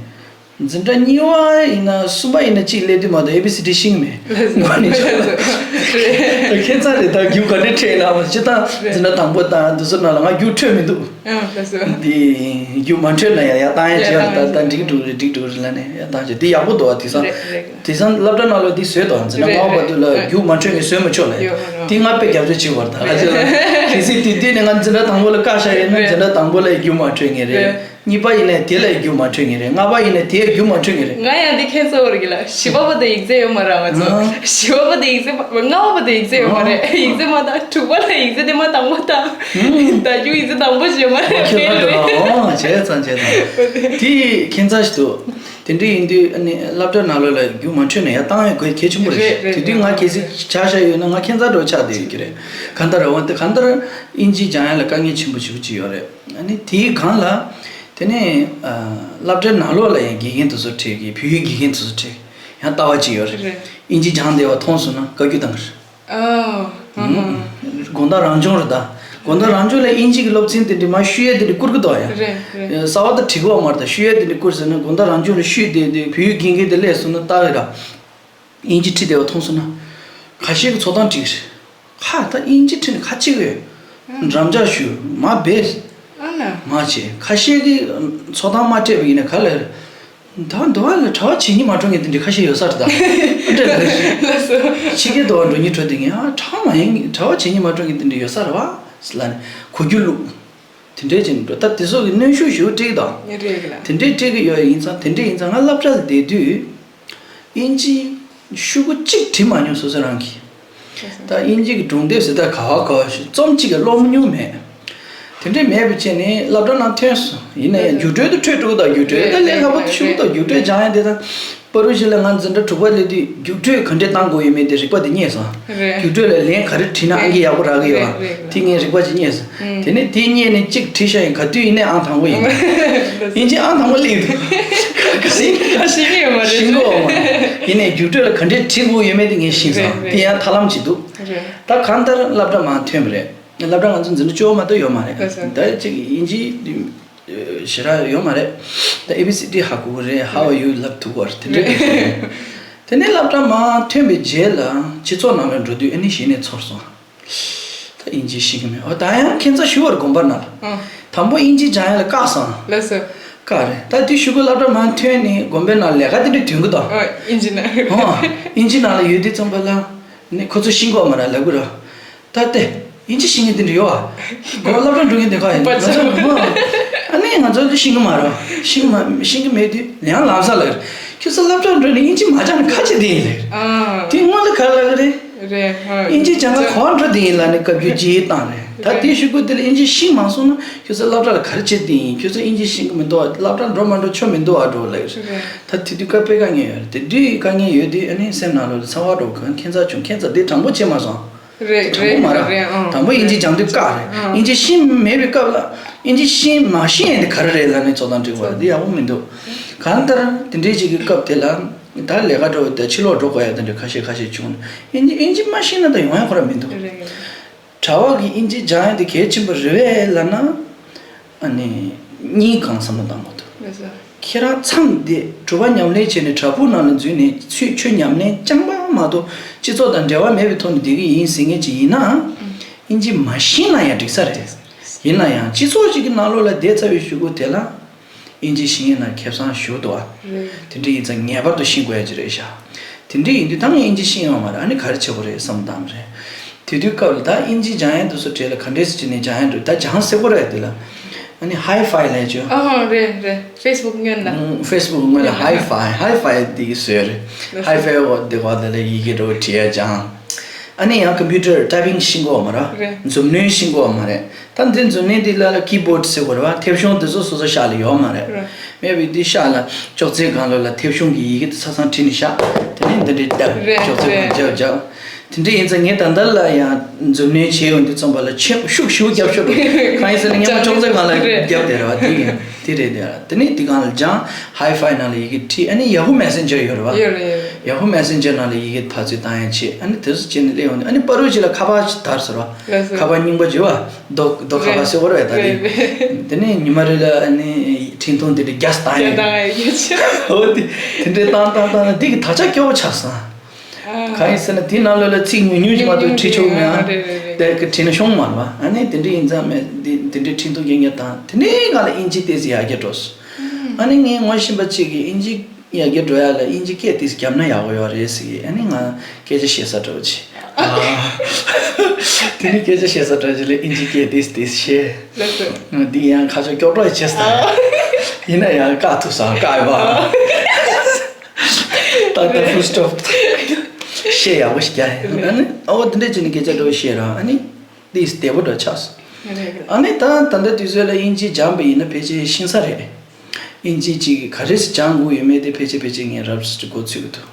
འཛིན་གྲྭ་གཉིས་པ་ཡིན་ན་གསུམ་པ་ཡིན་ན་གཅིག་སླེབས་དུས་མ་གཏོགས་ཨེ་བི་སི་ཌི་ཤེས་ཀྱི་མེད། ལགས་སོ། ངོ་ནས་ཆོག་རེད། ཁྱད་མཚར་རེད། ད་རྒྱུགས་ག་འདྲ་འཕྲད་ན་མ་སྤྱིར་བཏང་འཛིན་གྲྭ་དང་པོ་དང་དེ་ཚོ་ནང་ལ་ང་རྒྱུགས་འཕྲོད་མི་འདུག་ཨ་ལགས་སོ། འདི་རྒྱུགས་མ་འཕྲོད་ན་ཡང་ཡར་བཏང་ཡ་བྱས་ཡར་བཏང་ད་ད་འགྲིག་འགྲོ་རེད། འགྲིག་འགྲོ་རེད་ལབ་ནས་ཡར་བཏང་བྱས་འདི་ཡག་པོ་འདུག་བ། དེང་སང་རེད་རེད། དེང་སང་སློབ་གྲྭ་ནང་ལོགས་འདི་བཟོས་འདུག་འཛིན་གྲྭ་ལྔ་པ་བར་དུ་ལ་རེད་རེད། རྒྱུགས་མ་འཕྲོད་མཁན་བཟོས་མ་ཆོག་ལབ། ཡོད་རེད། འདི་ང་དཔེ་རྒྱབ་སྐྱོར་བྱེད་དགོས་རེད། ད་ཨ་ཅེ་ལགས་གལ་སྲིད་དུས་དུས་ནས་ང་འཛིན་གྲྭ་དང་པོ་ལ་བཀག་བཞག་ཡོད་ན་རེད། འཛིན་གྲྭ་དང་པོ་ལ་རྒྱུགས་མ་འཕྲོད་མཁན་རེད། རེད། གཉིས་པ་ཡིན་ནའི་དེ་ལ་རྒྱུགས་མ་འཕྲོད་མཁན་རེད། ལྔ་པ་ཡིན་ནའི་དེ་རྒྱུགས་མ་འཕྲོད་མཁན་རེད། ང་ཡང་འདི་ཁྱད་མཚར་པོ་རེད་ལ། བཞི་པ་བར་དུ་ཡིག་ཚད་ཡོད་མ་རེད་ང་ཚོ། ཨ། བཞི་པ་བར་དུ་ཡིག་ཚད་མ་ལྔ་པ་བར་དུ་ཡིག་ཚད་ཡོད་མ་རེད། ཨ། ཡིག་ཚད་མ་བཏང་། དྲུག་པ་ལ་ཡིག་ཚད་དེ་མ་བཏང་མ་བཏང་། ཨ། ད་རྒྱུགས་ཡིག་ཚད་དང་པོ་བྱས་མ་རེད། ཁྱོད་ལ་འགྲོ་ཨོ་བྱས་ཙང་བྱས་ཙང་དེ་ཁྱད་མཚར་ཞིག་འདུག་དེ་འདྲ་ཡིན་དུས་ཨ་ནི་སློབ་གྲྭ་ནང་ལོགས་ལ་རྒྱུགས་མ་འཕྲོད་ན་ཡར་བཏང་ཡ་དགོས་གལ་ཆེན་པོ་རེད། རེད་རེད། དེ་དུས་ང་གལ་སྲིད་ཆ་བཞག་ཡོད་ན་ང་ཁྱད་མཚར་འདྲ་བོ་ཆགས་བསྡད་ཡོད་ཀྱི་རེད། གང་ལྟར་འོན་ཏེ་གང་ལྟར་དབྱིན་ཇི་སྦྱང་ཡ་ལ་དཀའ་ངལ་ཆེན་པོ་ཞེ་པོ་ཅིག་ཡོད་རེད། ཨ་ནི་དེའི་སྒང་ལ། དེ་ནས་ཨ། སློབ་གྲྭའི་ནང་ལོགས་ལ་ཡང་དགེ་རྒན་དེ་ཚོ་ཁྲིད་ཀྱི། བོད་ཡིག་དགེ་རྒན་དེ་ཚོ་ཁྲིད་ཀྱི་ཡང་ལྟ་བ་ཅིག་ཡོད་རེད། རེད། དབྱིན་ཇི་སྦྱངས་བསྡད་པ་མཐོང་སོང་ན་བཀའ་བཀྱོན་བཏང་གི་རེད། ཨ། ཧ་ཧ། དགོང་དག་རང་སྦྱོང་རེད་ད། དགོང་དག་རང་སྦྱོང་ལ་དབྱིན་ཇི་གི་སློབ་ཚན་དེ་འདྲ་མར་བཤུས་ཡས་དེ་འདྲ་བསྐུར་གི་འདུག་ཡ། རེད་རེད། གསར་པ་དང་བྲིས་གི་ཡོད་མ་རེད་ད། བཤུས་ཡས་དེ་འདྲ་བསྐུར་ཟེར་ན་དགོང་དག་རང་སྦྱོང་ལ་བཤུས་བསྡད་དུས་བོད་ཡིག་དགེ་རྒན་དེ་སླེབས་སོང་ན་ལྟ་གི་ར། དབྱིན་ཇི་ཁྲིད་བསྡད་པ་མཐོང་སོང་ན། ཁ་ཤས་ཀྱིས་ཚོགས་གཏམ་བྲིས་ཀྱི་རེད། ཧ་ད་དབྱིན་ཇི་ཁྲིད་ནས་ཁ་ཆེ་གི་ཡོད། ཨ། འགྲམ་ལྕག་གཞུ་མ་བེད། ཨ་ན། མ་བྱེད། ཁ་ཤས་ཀྱིས་ཚོགས་གཏམ་མ་སྤྲད་པ་ཡིན་ན་ག་ལ། ད་འདི་བ་ལ་གྲྭ་པ་བྱེད་སྙིང་མ་བྲོ་མཁན་དེ་འདྲ་ཁ་ཤས་ཡོད་ས་རེད་ད། ཨ་འདྲ་ལ། ལགས་སོ། ཕྱི་རྒྱལ་དུ་བ་འགྲོ་སྙིང་བྲོ་དེ་ངས་ཨ་གྲྭ་པ་མ་ཡིན་གྲྭ་པ་བྱེད་སྙིང་མ་བྲོ་མཁན་དེ་འདྲ་ཡོད་ས་རེད་བ། ལ་ནི་གོ་རྒྱུ་བླུགས། དེ་འདྲས་ཀྱི་འགྲོ་ད་དེ་ཚོ་གི་གནོན་ཤུགས་ཞེ་པོ་སྤྲད་ཀྱི་དང་། རེད་གི་ལ། དེ་འདྲས་སྤྲད་ཀྱི་ཡོད་ཡིན་ཙང་དེ་འདྲས་ཡིན་ཙང་ང་སློབ་གྲྭ་ལ་བསྡད་དུས། དབྱིན་ཇི་ཤོག་གུ་གཅིག་བྲིས་མ་མྱོང་སོ་སོ་རང་གིས། ད་དབྱིན་ཇི་གི་སྒྲུང་དེབ་ཟེར་ད་ག་བ་ག་བ་ཞིག་རྩོམ་གཅིག་གི་ཀློག་མྱོང་མེད། དེ་འདྲས་མེད་པའི་ཆ་ནས་སློབ་གྲྭ་ནང་ཐོན་སོང་ཡིན་ན་ཡང་རྒྱུགས་སྤྲོད་དུ་འཕྲོད་འགྲོ་གི་དང་རྒྱུགས་སྤྲོད་ད་ལས་སླ་པོ་དུ་ཞུ་གི་དང་རྒྱུགས་སྤྲོད་སྦྱང་ཡ་དེ་དང་། པ་རུ་ཞིག་ལ་ང་འཛིན་གྲྭ་དྲུག་པ་སླེབས་དུས་རྒྱུགས་སྤྲོད་ག་འདྲས་བཏང་དགོས་ཡོད་མེད་དེ་རིག་པ་དེ་རྙེད་སོང་། རེད། རྒྱུགས་སྤྲོད་ལ་ལན་ག་རེ་བྲིས་ན་ཨང་ཀི་ཡག་པོ་རག་གི་ཡོད་ཨ། རེད་རེད། དེ་ངས་རིག་པ་ཅིག་རྙེད་སོང་། ཨུམ། དེ་ནས་དེ་རྙེད་ནས་གཅིག་བྲིས་ཤག་ཡིན་ག་དུས་ཡིན་ནའི་ཨང་དང་པོ་ཡིན། ཨུམ། ཡིན་གཅིག་ཨང་དང་པོ་སླེབས་འདུག་ཤེས་ཤེས་ཀྱི་ཡོད་མ་རེད། ཤེས་ཀྱི་ཡོད་མ་རེད། ཡིན་ནའི་རྒྱུགས་སྤྲོད་ལ་ག་འདྲས་བྲིས་དགོས་ཡོད་མེད་དེ་ངས་ཤེས་སོང་། རེད་རེད། དེ་ཡང་ཐབས་ལམ་ཅིག་འདུག་རེད། ད་གང་ལྟར་སློབ་གྲྭ་མར་ཐོན་པ་རེད། སློབ་གྲྭ་ང་ཚོ་འཛིན་གྲྭ་བཅུ་པ་མ་གཏོགས་ཡོད་མ་རེད། ལགས་སོ། ད་ཅིག་དབྱིན་ཇི་ཞེ་དྲག་ཡོད་མ་རེད། ད་ཨེ་བི་སི་ཌི་ཧ་གོ་གི་རེད། How are you ལབ་ཐུབ་ཀྱི་རེད། དེ་འདྲ་རེད། དེ་ནས་སློབ་གྲྭ་མར་ཐོན་པའི་རྗེས་ལ་སྤྱི་ཚོགས་ནང་ལ་འགྲོ་དུས་ཨ་ནི་གཞི་ནས་ཚོར་སོང་། ད་དབྱིན་ཇི་ཤེས་ཀྱི་མེད། འོ་ད་ཡང་ཁྱད་མཚར་ཞེ་པོ་རེད། དགོན་པ་ནང་ལ། ཨང་། དང་པོ་དབྱིན་ཇི་སྦྱང་ཡ་ལ་བཀག་སོང་། ལགས་སོ། བཀག་རེད། ད་དེ་གཞུག་གུ་སློབ་གྲྭ་མར་ཐོན་ནས་དགོན་པའི་ནང་ལས་ཀ་དེ་འདྲ་དོན་གྱི་དང་། ཨོ་དབྱིན་ཇི་ནང་། ཨོ་དབྱིན་ཇི་ནང་ལ་ཡོད་དུས་ཙམ་པ་ལ་ནི་ཁོ་ཚོ་ཤེས་ཀྱི་ཡོད་མ་རེད་ལབ་ཀྱི་རེད། ད་ལྟ་དབྱིན་ཇི་ཤེས་མཁན་དེ་འདྲ་ཡོད་ཨ། སྒོ་སློབ་གྲྭ་འགྲོ་མཁན་དེ་ག་ཡིན། ང་ཚོ་ཧོ། ཨ་ནི་ང་ཚོ་ཤེས་ཀྱི་མ་རེད། ཤེས་ཀྱི་མ་ཤེས་ཀྱི་མེད་དུས་ཡང་ལམ་སང་ལ་ཁྱོད་ཚོ་སློབ་གྲྭ་འགྲོ་ནས་དབྱིན་ཇི་མ་སྦྱངས་ན་ག་བྱེད་དེ་ཡིན་ལབ། ཨ། དེ་སྔོན་ལ་ག་ལབ་ཀྱི་རེད། རེད་ཧོ། དབྱིན་ཇི་སྦྱང་ག་ག་པར་འགྲོ་དེ་ཡིན་ལབ་ནས་བཀའ་བཀྱོན་ཅིག་བཏང་རེད། ད་དེའི་གཞུག་གུ་དེ་ལ་དབྱིན་ཇི་ཤེས་མ་སོང་ན་ཁྱོད་ཚོ་སློབ་གྲྭ་ལ་ག་རེ་བྱེད་དེ་ཡིན། ཁྱོད་ཚོ་དབྱིན་ཇི་ཤེས་ཀྱི་མི་འདུག་ཨ། སློབ་གྲྭ་འགྲོ་མ་འགྲོ་ཆོ་མི་འདུག་ཨ་འགྲོ་ལབ་ཀྱི་རེད། རེད། ད་དེ་དུས་དཀའ་དཔེ་དཀའ་ངལ་ཡོད་རེད། དེ་དུས་དཀའ་ངལ་ཡོད་དུས་ཨ་ནི་སེམས་ནང་ལོགས་ལ་ཚ་བ་འགྲོ་གི། ཁྱད་མཚར་བྱུང་། ཁྱད་མཚར་དེ་དྲང་པོ་བྱེད་མ་སོང་། རེད། དྲང་པོ་མ་རེད། རེད་རེད། ཨང་། དང་པོ་དབྱིན་ཇི་སྦྱང་དུས་བཀག་རེད། ཨང་། དབྱིན་ཇི་ཤེས་མེད་པའི་སྐབས་ལ་དབྱིན་ཇི་ཤེས་མ་ཤེས་ཡས་དེ་ག་རེ་རེད་ལབ་ནས་ཚོགས་གཏམ་འབྲི་དགོས་རེད། འདི་ཡག་པོ་མི་འདུག་གང་ལྟར་དེ་འདྲའི་ཅིག་གི་སྐབས་དེ་ལ་ད་ལས་ཀ་འགྲོ་བའི་ད་ཕྱི་ལོགས་འགྲོ་དགོས་ཡ་དེ་འདྲ་ཁ་ཤས་ཁ་ཤས་བྱུང་ནས་དབྱིན་ཇི་དབྱིན་ཇི་མ་ཤེས་ན་ད་ཡོང་ཡ་ཁོ་རང་མི་འདུག་རེད་རེད། གྲྭ་པ་གིས་དབྱིན་ཇི་སྦྱང་ཡ་དེ་གལ་ཆེན་པོ་རེད་པས་ལབ་ན། ཨ་ནི་གཉིས་གང་བསམ་བློ་བཏང་དགོས་འདུག་ལགས་སོ། ཁྱེད་རང་མཚམས་འདི་དྲོ་པ་ཉམས་ལེན་བྱས་ནས་བྲག་ཕུག་ནང་ལ་འཛུལ་ནས་ཚུལ་ཆོས་ཉམས་ལེན་རྐྱང་པ་མ་གཏོགས་སྤྱི་ཚོགས་དང་འབྲེལ་བ་མེད་པའི་ཐོག་ནས་བསྡད་ཀྱི་ཡིན་ཟེར་མཁན་ཅིག་ཡིན་ན། ཨུམ། དབྱིན་ཇི་མ་ཤེས་ན་ཡང་འགྲིག་ས་རེད། ཡིན་ན་ཡང་སྤྱི་ཚོགས་ཅིག་གི་ནང་ལོགས་ལ་བསྡད་ཚར་བའི་གཞུག་གུ་དེ་ལ་དབྱིན་ཇི་ཤེས་མཁན་ལ་ཁེ་བཟང་ཞེ་པོ་འདུག་ཨ། རེད། དེ་འདྲ་ཡིན་ཙང་ངེས་པར་དུ་ཤེས་དགོས་ཡ་ཅིག་རེད་ཤག་དེ་འདྲ་ཡིན་དུས་ད་ངས་དབྱིན་ཇི་ཤེས་ཡོད་མ་རེད། ཨ་ནི་ག་རེ་བྱེད་དགོས་རེད་བསམ་བཏང་རེད། དེ་དུས་སྐབས་ལ་ད་དབྱིན་ཇི་སྦྱང་ཡ་འདི་ཚོ་གྲས་ལ་ག་འདྲས་སེ་བྱས་ནས་སྦྱང་ཡ་འགྲོ། ད་སྦྱང་ཟེར་གོ་རེད་དེ་ལ། ཨ་ནི་ཧའི་ཕའི་ལབ་ཅོ། ཨ་ཧོ་རེད་རེད། ཕེ་སི་བུག་སྔོན་ལ། ཨུམ། ཕེ་སི་བུག་སྔོན་ལ་ཧའི་ཕའི་ཧའི་ཕའི་འདི་བཟོས་རེད། ཧའི་ཕའི་འོ་འདི་གོ་དེ་ལ་ཡི་གེ་འདྲ་བོ་བྲིས་ཡ་སྦྱང་། ཨ་ནི་ཡང་ཀམ་པུ་ཊར་ཊའི་པིང་ཤེས་གོ་མ་རེད། རེད། མཛུབ་གནོན་ཤེས་གོ་མ་རེད། ད་འདི་མཛུབ་གནོན་འདི་ལ་ལ་ཀི་བོར་ཌི་ཟེར་གོ་རེད་བ། མཐེབ་གཞོང་འདི་ཚོ་སོ་སོ་ཤག་ལ་ཡོད་མ་རེད། རེད། མེད་པའི་འདི་ཤག་ལ་ཅོག་ཙེ་སྒང་ལོགས་ལ་མཐེབ་གཞོང་གི་ཡི་གེ་འདི་ཆ་ཚང་བྲིས་ནས་བཞག་དེ་ནས་འདི་འདྲའི་རྒྱབ། རེད། ཅོག་ཙེ་སྒང་རྒྱབ་རྒྱབ། དེ་འདྲ་ཡིན་ཙང་ངས་ད་ལྟ་ལ་ཡང་མཛུབ་གནོན་བྱས་ཡོང་དུས་ཙམ་པ་ལ་ཆེ་ཤུགས་ཞེ་པོ་རྒྱབ་ཤོར་འདུག་གང་ཡིན་ཟེར་ན་སྔོན་མ་ཅོག་ཙེ་སྒང་ལ་རྒྱབ་བསྡད་རེད་བ། དེ་ཡིན་དེ་རེད། དེ་ནས་དེ་སྒང་ལ་སྦྱངས། ཧའི་ཕའི་ནང་ལ་ཡི་གེ་བྲིས། ཨ་ནི་ཡ་ཧུ་མེ་སེན་ཇར་ཡོད་རེད་བ། ཡ་ཧུ་མེ་སེན་ཇར་ནང་ལ་ཡི་གེ་ཕར་ཚུར་བཏང་ཡ་བྱས། ཨ་ནི་དེ་ཚོ་བྱས་ནས་སླེབས་ཡོང་དུས། ཨ་ནི་བར་དུ་ཅིག་ལ་ཁ་པར་ཅིག་དར་ཟེར་བ། ཁ་པར་རྙིང་པ་བརྗེ་བ། རྡོ་རྡོ་ཁ་པར་ཟེར་བ་རེད་ད། དེ་དེ་ནས་ཉི་མ་རེ་ལ་ཨ་ནི་འཕྲིན་ཐུང་དེ་འདྲ་བརྒྱ་བཏང་ཡ། འོ་དེ་དེ་འདྲ་བཏང་བཏང་བཏང་ན་འདི་གི་དག་ཆ་སྐྱོ་བོ་ཆགས་སོང་། གང་ཡིན་ཟེར་ན་དེའི་ནང་ལོགས་ལ་ཚིག་ཉུང་ཉུང་ཞིག་མ་གཏོགས་བྲིས་ཆོག་མེད་ཨ། དེ་གི་བྲིས་ན་ཤོང་མ་རེད་བ། ཨ་ནི་དེ་འདྲ་ཡིན་ཙང་མེད་དེ་དེ་འདྲའི་འཕྲིན་ཐུང་རྐྱང་རྐྱང་བཏང་། དེ་ནས་ང་ལ་དབྱིན་ཇི་ཏོག་ཙམ་ཡར་རྒྱས་འགྲོ་སོང་། ཨ་ནི་ངའི་ངོ་ཤེས་པ་གཅིག་གིས་དབྱིན་ཇི་ཡར་རྒྱས་འགྲོ་ཡ་ལ་དབྱིན་ཇི་སྐད་ཏོག་ཙམ་རྒྱབ་ན་ཡག་པོ་ཡོད་རེད་ཟེར་གི། ཨ་ནི་ང་སྐད་ཆ་བཤད་ས་འདྲ་བོ་ཅིག་དེ་ནས་སྐད་ཆ་བཤད་ས་འདྲ་བོ་ཅིག་ལ་དབྱིན་ཇི་སྐད་ཏོག་ཙམ་ཏོག་ཙམ་བཤད། འདི་ཡང་ཁ་ཕྱོགས་སྐྱོ་བྲོ་ཡི་བྱས་སོང་། ཡིན་ན་ཡང་བཀག་ཐུབ་སོང་། བཀག་ཡོད་པ། ད་ལྟ་ཧྥུལ་སི་ཊོབ་བཤད་ཡག་པོ་ཞིག་རྒྱག་ཡིན། ཨ་ནི་ཨོ་དེ་འདྲ་བྱས་ནས་སྐད་ཆ་འདྲ་བོ་བཤད་ར། ཨ་ནི་འདི་བདེ་པོ་འདྲ་ཆགས་སོང་། ཨ་ནི་ད་ད་ལྟ་དུས་ཚོད་ལ་དབྱིན་ཇི་སྦྱངས་པ་ཡིན་ན་ཕལ་ཆེར་ཤེས་ས་རེད། དབྱིན་ཇི་ཅིག་ག་རེ་སྦྱང་དགོས་ཡོད་མེད་དེ་ཕལ་ཆེར་ཕལ་ཆེར་ངས་རབ་ཏུ་མགོ་ཚོད་ཀྱི་འདུག་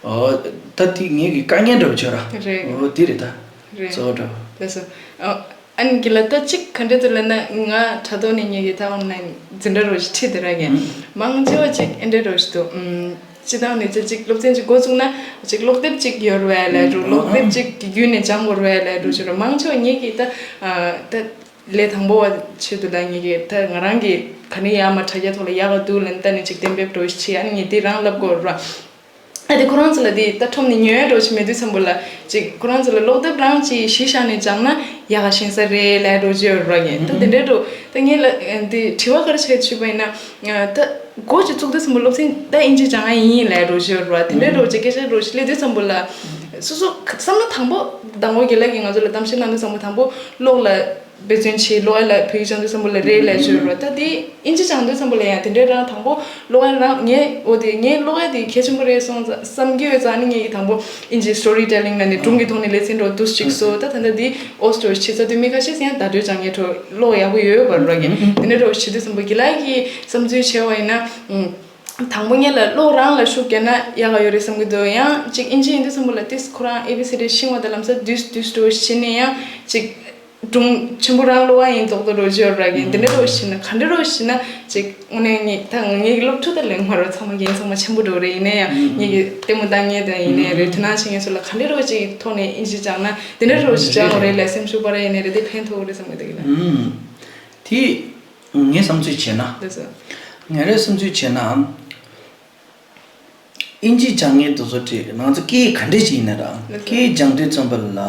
ཨོ་ད་དེ་ངེད་ཀྱི་དཀའ་ངལ་འདྲ་བོ་བྱོས་ར། རེད། ཨོ་དེ་རེད་ད། རེད། གཙོ་བོ་འདྲ་བོ། ལགས་སོ། ཨ་ཨ་ནི་གི་ལ་ད་ཅིག་ག་འདྲ་ཚོད་ལབ་ན། ང་དྲ་ཐོག་ནས་ངེད་ཀྱི་ད་ཨོན་ལན་འཛིན་གྲྭ་རོ་ཞིག་ཁྲིད་དེ་ར་གི། ཨུམ། མང་ཆེ་བ་ཅིག་ཨེ་འདྲ་རོ་ཞིག་འདུག་ཨུམ། སྤྱི་བཏང་ནས་ཅིག་ཅིག་སློབ་ཚན་ཅིག་འགོ་བཙུགས་ན་ཅིག་ཀློག་དེབ་ཅིག་ཡོད་རེད་ལབ་འགྲོ། ཀློག་དེབ་ཅིག་གི་བརྒྱུད་ནས་སྦྱང་དགོས་རེད་ལབ་འགྲོ་ཞིག་རེད། མང་ཆེ་བ་ངེད་ཀྱི་ད་ཨ་ད་ལས་དང་པོ་བ་ཆེད་དུ་ལ་ངེད་ཀྱི་ད་ང་རང་གི་ག་ནས་ཡར་མར་དྲ་རྒྱ་ཐོག་ལ་ཡག་ག་འདུག་ལབ་ནས་ལྟ་ནས་ཅིག་གཏན་འབེབས་འགྲོ་ཞིག་བྱེད། ཨ་ནི་ངས་དེ་རང་ལབ་དགོས་རེད་བ། ཨ་དེ་ཁོ་རང་ཚོ་ལ་དེ་ད་ཁྲོམ་ནས་ཉོ་ཡ་འགྲོ་ཞིག་མེད་དུས་ཙམ་པོ་ལ་ཅིག་ཁོ་རང་ཚོ་ལ་ཀློག་དེབ་རང་ཅིག་གཞི་བཞག་ནས་སྦྱངས་ན་ཡག་ག་ཤེས་ས་རེད་ལབ་འགྲོ་ཅིག་ཡོད་རེད་བ། ངས་ད་དེ་འདྲའི་འགྲོ་ད་ངས་ལ་དེ་དྲི་བ་ག་རེ་བྱས་ཞུས་པ་ཡིན་ན། ད་འགོ་ཅིག་བཙུགས་དུས་ཙམ་པོ་སློབ་ཚན་ད་དབྱིན་ཇི་སྦྱང་ཡ་ཡིན་ལབ་འགྲོ་ཅིག་ཡོད་རེད་བ། དེ་འདྲའི་འགྲོ་ཅིག་སྐད་ཆ་འགྲོ་ཞིག་སླེབས་དུས་ཙམ་པོ་ལ་སོ་སོ་བསམ་བློ་དང་པོ་དང་པོ་དགེ་ལགས་ཀྱིས་ང་ཚོ་ལ་གཏམ་བཤད་གནང་དུས་ཙམ་པོ་དང་པོ་ཀློག་ལ་འབད་བརྩོན་བྱེད། ཀློག་ཡ་ལ་བོད་ཡིག་སྦྱང་དུས་ཙམ་པོ་ལ་རེད་ལབ་ཅིག་ཡོད་རེད་བ། ད་དེ་དབྱིན་ཇི་སྦྱང་དུས་ཙམ་པོ་ལ་ཡང་དེ་འདྲའི་རང་དང་པོ་ཀློག་ཡ་རང་ངས་འོ་དེ་ངས་ཀློག་ཡ་དེ་གལ་ཆེན་པོ་རེད་སོང་བསམ་གྱི་ཡོད་ཙང་། ཨ་ནི་ངས་ཀྱི་དང་པོ་དབྱིན་ཇི་སི་ཊོ་རི་ཊེ་ལིང་ལབ་ནས་སྒྲུང་གི་ཐོག་ནས་ལེ་ཚན་འགྲོ་འདུག་ཅིག་སོ། ད་ད་ལྟ་འདི་ཨོ་སི་ཊོ་རི་བྱེད་ཚར་དུས་མི་ཁ་ཤས་ཡང་བརྡ་སྤྲོད་སྦྱང་མཁན་འགྲོ་ཀློག་ཡག་པོ་ཡོད་པ་རེད་བ། ངས་དེ་འདྲ་འགྲོ་བྱེད་དུས་ཙམ་པོ་དགེ་ལགས་ཀྱིས་བསམ་ཚུལ་བྱས་པ་ཡིན་ན། དང་པོ་ངས་ལ་ཀློག་རང་ལ་ཤུགས་རྒྱག་ན་ཡག་ག་ཡོད་རེད་བསམ་གྱི་འདུག་ཡང་ཅིག་དབྱིན་ཇི་ཡིན་དུས་ཙམ་པོ་ལ་ཏིས་ཁོ་རང་ཨེ་བི་སི་ཌི་ཤེས་པ་དང་ལམ་སང་བསྡུས་བསྡུས་འགྲོ་བྱེད་ནས་ཡང་ཅིག་སྒྲུང་ཆེན་པོ་རང་ཀློག་པ་ཡིན་མདོག་མདོག་འགྲོ་ཅིག་ཡོད་ར་གི། འདི་འདྲ་འགྲོ་ཞིག་ན་ག་འདྲ་འགྲོ་ཞིག་ན་ཅིག་དངོས་གནས་ངས་ད་ངེད་ཀྱི་སློབ་ཕྲུག་ད་ལས་མ་རོ་ཚང་མ་འགན་ཚང་མ་ཆེན་པོ་འགྲོ་རེད། ཡིན་ན་ཡང་ངེད་ཀྱི་ལྟད་མོ་ལྟ་མཁན་དང་ཡིན་ནའི་རེད། དོ་སྣང་བྱེད་མཁན་ཚོ་ལ་ག་འདྲ་འགྲོ་ཅིག་ཐོག་ནས་དབྱིན་ཇི་སྦྱངས་ན་འདི་འདྲ་འགྲོ་ཞིག་སྦྱང་དགོས་རེད་ལབ་སེམས་ཤུགས་སྤར་ཡ་ཡིན་ནའི་རེད། དེ་ཕན་ཐོགས་རེད་བསམ་གི་འདུག་ལ། དེ་ངའི་བསམ་ཚུལ་བྱས་ན། ལགས་སོ། ངའི་བསམ་ཚུལ་བྱས་ན། དབྱིན་ཇི་སྦྱང་མཁན་དེ་ཚོ་དེ་ང་ཚོ་སྐད་ཡིག་ག་འདྲས་ཅིག་ཡིན་ན་ར། ལགས་སོ། སྐད་ཡིག་སྦྱང་དུས་ཙམ་པ་ལ་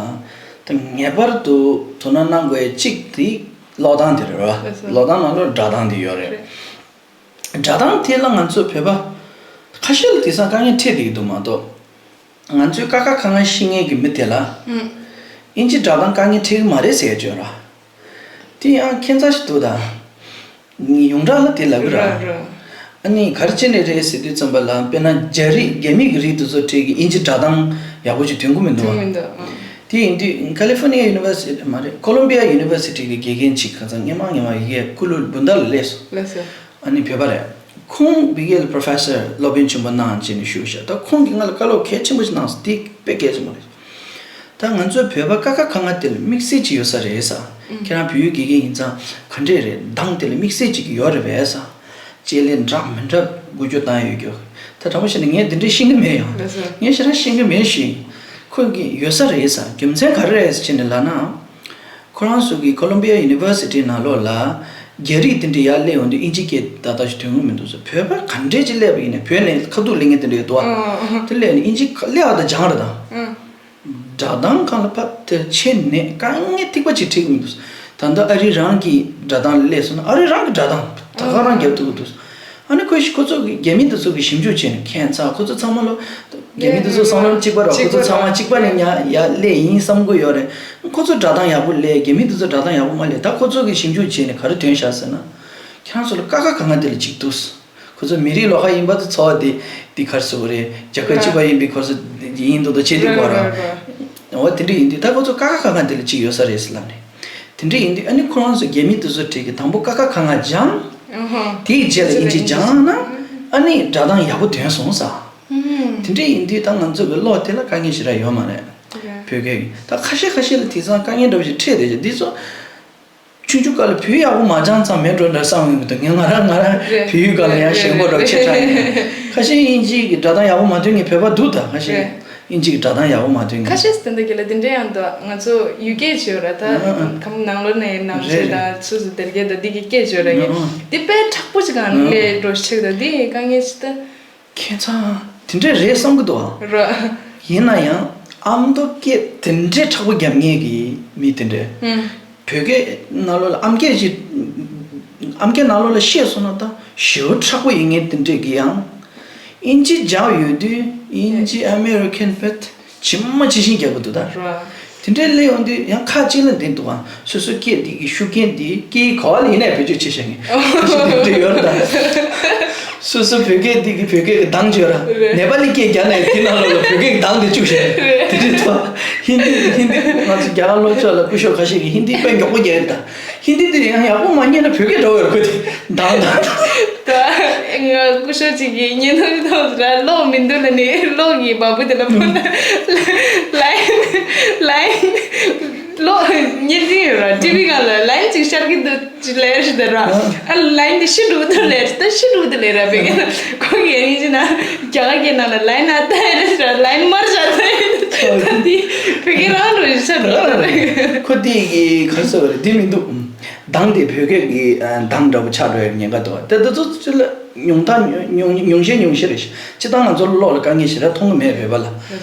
ད་ངེས་པར་དུ་དོ་སྣང་གནང་དགོས་ཡ་གཅིག་དེ་ཀློག་སྟངས་དེ་རེད་ར། ལགས་སོ། ཀློག་སྟངས་ནང་ལ་སྒྲ་གདངས་དེ་ཡོད་རེད། རེད། སྒྲ་གདངས་དེ་ལ་ང་ཚོ་བོད་པ་ཁ་ཤས་ལ་དེང་སང་དཀའ་ངལ་འཕྲད་བསྡད་ཀྱི་འདུག་མ་གཏོགས། ང་ཚོའི་ཀ་ཁ་ག་ང་ཤེས་མཁན་གྱི་མི་དེ་ལ། ཨུམ། དབྱིན་ཇི་སྒྲ་གདངས་དཀའ་ངལ་འཕྲད་ཀྱི་མ་རེད་ཟེར་བརྗོད་ར། དེ་ཡང་ཁྱད་མཚར་ཞིག་འདུག་ད། ཡོངས་གྲགས་ལ་དེ་ལབ་གི་ར། ར་ར། ཨ་ནི་ག་རེ་བྱས་ནས་རེད་ཟེར་དུས་ཙམ་པ་ལ། དཔེར་ན་རྒྱ་རིགས་རྒྱ་མི་གི་རིགས་དེ་ཚོ་གྲས་ཀྱི་དབྱིན་ཇི་སྒྲ་གདངས་ཡག་པོ་ཅིག་ཐོན་གྱི་མི་འདུག་བ། ཐོན་མི་འདུག་ཨ། དེ་ཡིན་དུས་ཁ་ལི་ཧྥོར་ནི་ཡ་ཡུ་ནི་ཝར་སི་ཊི་མ་རེད། ཁོ་ལོམ་བི་ཡ་ཡུ་ནི་ཝར་སི་ཊི་གི་དགེ་རྒན་ཅིག་ཁ་སང་སྔོན་མ་སྔོན་མ་ཡི་གེ་སྐུ་ལུས་སྦུན་ཟླ་ལ་སླེབས་སོང་། ལགས་སོ། ཨ་ནི་བོད་པ་རེད། ཁོང་བི་ཡེལ་པོ་རོ་ཕེ་སར་སློབ་དཔོན་ཆེན་པོ་གནང་བྱས་ནས་བཞུགས་ཤག་ད་ཁོང་གིས་ང་ལ་བཀའ་སློབ་གལ་ཆེན་པོ་ཞིག་གནང་སོང་། དེ་དཔེ་གལ་ཆེན་པོ་རེད། ད་ང་ཚོའི་བོད་པ་ཀ་ཁ་ག་ང་དེ་ལ་དམིགས་བསལ་ཅིག་ཡོད་ས་རེད་ས། ཁྱེད་རང་བོད་ཡིག་དགེ་རྒན་ཡིན་ཙང་ག་འདྲས་རེད། གདངས་དེ་ལ་དམིགས་བསལ་ཅིག་ཡོད་རེད་པས་ས། ལྕེ་ལེ་འདྲ་མི་འདྲ་འགུལ་སྐྱོད་བཏང་ཡོད་རྒྱུ། ད་དྲང་པོ་བཤད་ན་ངས་དེ་འདྲས་ཤེས་ཀྱི་མེད་ཡང་། ལགས་སོ། ངས་ཞེ་དྲག་ཤེས་ཀྱི་མེད་ཤིང་། ཁོང་གིས་ཡོད་ས་རེད་ས། རྒྱུ་མཚན་ག་རེ་རེད་ཟེར་བྱས་ནས་ལབ་ན། ཁོ་རང་ཚོ་གི་ཁོ་ལོམ་བི་ཡ་ཡུ་ནི་ཝར་སི་ཊི་ནང་ལོགས་ལ་རྒྱ་རིགས་དེ་འདྲ་ཡར་སླེབས་ཡོང་དུས་དབྱིན་ཇི་སྐད་ཏག་ཏག་ཞིག་ཐོན་གྱི་མི་འདུག་ཟེར། བོད་པ་ག་འདྲས་ཅིག་སླེབས་པ་ཡིན་ནའི་བོད་ནས་ཁ་ཐུག་སླེབས་མཁན་དེ་འདྲ་ཡོད་དོ། ཨ། དེ་སླེབས་ནས་དབྱིན་ཇི་སླེབས་པ་དང་སྦྱངས་རེད་དང་། ཨ། སྒྲ་གདངས་སྒང་ལ་ཕར་དེར་ཕྱིན་ནས་དཀའ་ངལ་ཐིགས་པ་ཅིག་འཕྲད་ཀྱི་མི་འདུག་ད་ལྟ་ཨ་རི་རང་གི་སྒྲ་གདངས་སླེབས་སོང་ན་ཨ་རི་རང་གི་སྒྲ་གདངས་ད་ག་རང་རྒྱབ་ཐུབ་ཀྱི་འདུག་ཨ་ནི་ཁོས་ཁོ་ཚོ་གི་རྒྱ་མི་དེ་ཚོ་གི་ཞིབ་འཇུག་བྱས་ནས་ཁྱད་མཚར། ཁོ་ཚོ་ཚང་མ་ལོ། རྒྱ་མི་དེ་ཚོ་བསམ་བློ་གཅིག་པ་རེད་བ། ཁོ་ཚོ་ཚང་མ་གཅིག་པ་ནས་ཉ་ཡར་སླེབས་ཡིན་བསམ་གྱི་ཡོད་རེད། ཁོ་ཚོ་སྒྲ་གདངས་ཡག་པོ་སླེབས། རྒྱ་མི་དེ་ཚོ་སྒྲ་གདངས་ཡག་པོ་མ་སླེབས། ད་ཁོ་ཚོ་གི་ཞིབ་འཇུག་བྱས་ནས་ག་རེ་ཐོན་ཤག་ཟེར་ན། ཁྱེད་རང་ཚོ་ལ་ཀ་ཁ་ག་ང་དེ་ལ་གཅིག་འདུག་ཁོ་ཚོ་མི་རིགས་ལོགས་ཀ་ཡིན་པ་དེ་ཚོ་བ་དེ་དེ་ག་རེ་ཟེར་དགོས་རེད། རྒྱལ་ཁབ་གཅིག་པ་ཡིན་པའི་ཁོ་ཚོ་ཡིན་མདོག་མདོག་བྱེད་དུས་གོ་ར། འོ་དེ་འདྲ་ཡིན་དུས་ད་ཁོ་ཚོ་ཀ་ཁ་ག་ང་དེ་ལ་གཅིག་ཡོད་ས་རེད་ཟེར་ལབ་ནས། དེ་འདྲ་ཡིན་དུས་ཨ་ནི་ཁོ་རང་ཚོ་རྒྱ་མི་དེ་ཚོ་གྲས་ཀྱིས་དང་པོ་ཀ་ཁ་ག་ང་སྦྱངས། ཨ་ཧ། དེའི་རྗེས་ལ་དབྱིན་ཇི་སྦྱངས་ན་ཨ་ནི་སྒྲ་གདངས་ཡག་པོ་ཐོན་སོང་ས། ཨུམ། དེ་འདྲ་ཡིན་དུས་ད་ང་ཚོ་གི་ཀློག་དེ་ལ་དཀའ་ངལ་ཞེ་དྲག་ཡོད་མ་རེད། བོད་སྐད་ཀྱི་ད་ཁ་ཤས་ཁ་ཤས་ལ་དེང་སང་དཀའ་ངལ་འདྲ་བོ་ཞིག་འཕྲད་བསྡད་ཀྱི་འདི་ཚོ། ཆུང་ཆུང་སྐབས་ལ་བོད་ཡག་པོ་མ་སྦྱངས་ཙང་མེད་འགྲོ་འདྲ་བསམ་ཡོང་གི་འདུག་ངས་ང་རང་ང་རང་རེད། བོད་ཡིག་སྒང་ལ་ཡང་རེད་ཞེན་ཁོག་འདྲ་བོ་ཆེ་དྲགས་ཡིན། ཁ་ཤས་དབྱིན་ཇིའི་གི་སྒྲ་གདངས་ཡག་པོ་མ་ཐོན་མཁན་བོད་པ་འདུག་ད་ཁ་ཤས་རེད། དབྱིན་ཇིའི་གི་སྒྲ་གདངས་ཡག་པོ་མ་ཐོན་མཁན། ཁ་ཤས་དེ་འདྲ་གི་ལ་དེ་འདྲ་ཡང་འདུག་ང་ཚོ་ཡུལ་སྐད་བརྗོད་ར་ད་ཨ་ཨ་ཨ། ཁམས་ནང་ལོགས་ནས་ནང་ཆོས་རེད་རེད། དང་སུ་སུ་སྡེར་སྐད་དང་འདི་གི་སྐད་བརྗོད་ར་ཡིན། ཨ་ཨ། འདི་དཔེ་དྲག་པོ་ཞིག་གང་ཨ་ཨ། ལས་འགྲོ་ཆེག་ད་འདི་དཀའ་ངལ་ཞིག་ད། ཁྱེད་ཚང་དེ་འདྲས་རེད་བསམ་གི་འདུག་ཨ། ར། ཡིན་ན་ཡང་ཨ་མདོ་སྐད་དེ་འདྲས་དྲག་པོ་རྒྱབ་མཁན་གྱི་མི་དེ་འདྲས། ཨུམ། བོད་སྐད་ནང་ལོགས་ལ་ཨམ་སྐད་ཅིག་ཨམ་སྐད་ནང་ལོགས་ལ་བཤད་སོང་ན་ད་ཞེ་པོ་དྲག་པོ་ཡིན་མཁན་དེ་འདྲས་ཀྱི་ཡང་། དབྱིན་ཇི་སྦྱངས་ཡོད་དུས་དབྱིན་ཇི་ཨ་མེ་རི་ཁན་བེད་ཇི་མ་ཇི་བཞིན་རྒྱག་གི་འདུག་ད། ར། དེ་འདྲའི་སླེབས་ཡོང་དུས་ཡང་ཁ་གཅིག་ལ་འདི་འདུག་ཨ། སོ་སོའི་སྐད་འདི་གི་ཤུགས་རྐྱེན་འདི་སྐད་ག་བ་ལ་ཡིན་ནའི་བེད་སྤྱོད་བྱེད་བཞག་མཁན་ཁ་ཤས་དེ་འདྲ་ཡོད་རེད་ད། སོ་སོ་བོད་སྐད་འདི་གི་བོད་སྐད་ཀྱི་གདངས་བརྗོད་ར། རེད། ནེ་པ་ལི་སྐད་རྒྱག་ནའི་དེ་ནང་ལོགས་ལ་བོད་སྐད་ཀྱི་གདངས་དེ་བཅུག་བཞག་མཁན་དེ་འདྲ་འདུག་ཨ། ཧིན་དི་ཧིན་དི་ང་ཚོ་རྒྱ་གར་སློབ་ཕྲུག་ལ་སྐུ་ཞབས་ཁ་ཤས་ཀྱིས་ཧིན་དི་དཔེ་མགྱོགས་པོ་རྒྱག་ཡོད་ད། ཧིན་དི་དེ་ཡང་ཡག་པོ་མ་རྙེད་ན་བོད་སྐད་འདྲ་བོ་ཡོད་རེད་ཁོ་དེ། གདངས་གདངས། ད་ང་སྐུ་ཞབས་ཅིག་གིས་བརྙན་ཐུང་ཐོག་ལ་གློག་མི་འདུག་ལ་ནི་གློག་གི་བ་སྤུ་དེ་ལ་ཕོན་ལ་ལའིན་ལའིན་གློག་བརྙན་འཕྲིན་ཡོད་ར་ཊི་ཝི་སྒང་ལ་ལའིན་ཅིག་ཤར་གི་འདུག་ཅིག་ལས་རེད་ད་ར། ཨ་ལའིན་དེ་ཤི་འགྲོ་གི་འདུག་ལས་རེད་ད་ཤི་འགྲོ་གི་འདུག་ལས་ར་བེ་ག་ཁོ་གི་ཡང་ཡིན་ཅི་ན་རྒྱ་གར་སྐད་ནང་ལ་ལའིན་ཨ་ད་ཡ་རེད་ར་ལའིན་མར་བཞག་ད་ཡ་ད་འདི་བེ་ག་རང་འགྲོ་ཡི་ཤར་འགྲོ་གི་འདུག་ར། ཁོ་དེ་གི་ག་རེ་ཟེར་བ་རེད་དེ་མི་འདུག་གདངས་དེ་བོད་སྐད་ཀྱི་གདངས་འདྲ་པོ་ཆགས་འགྲོ་ཡག་ཉེན་ཁ་འདུག་དེ་དེ་ཚོ་ཚོ་ལ་ཉུང་མཐའ་ཉུང་ཉུང་ཉུང་ཤས་ཉུང་ཤས་རེད། སྤྱིར་བཏང་ང་ཚོ་གློག་ལ་དཀའ་ངལ་ཞེ་དྲག་མཐོང་གི་མེད་བོད་པ་ལ།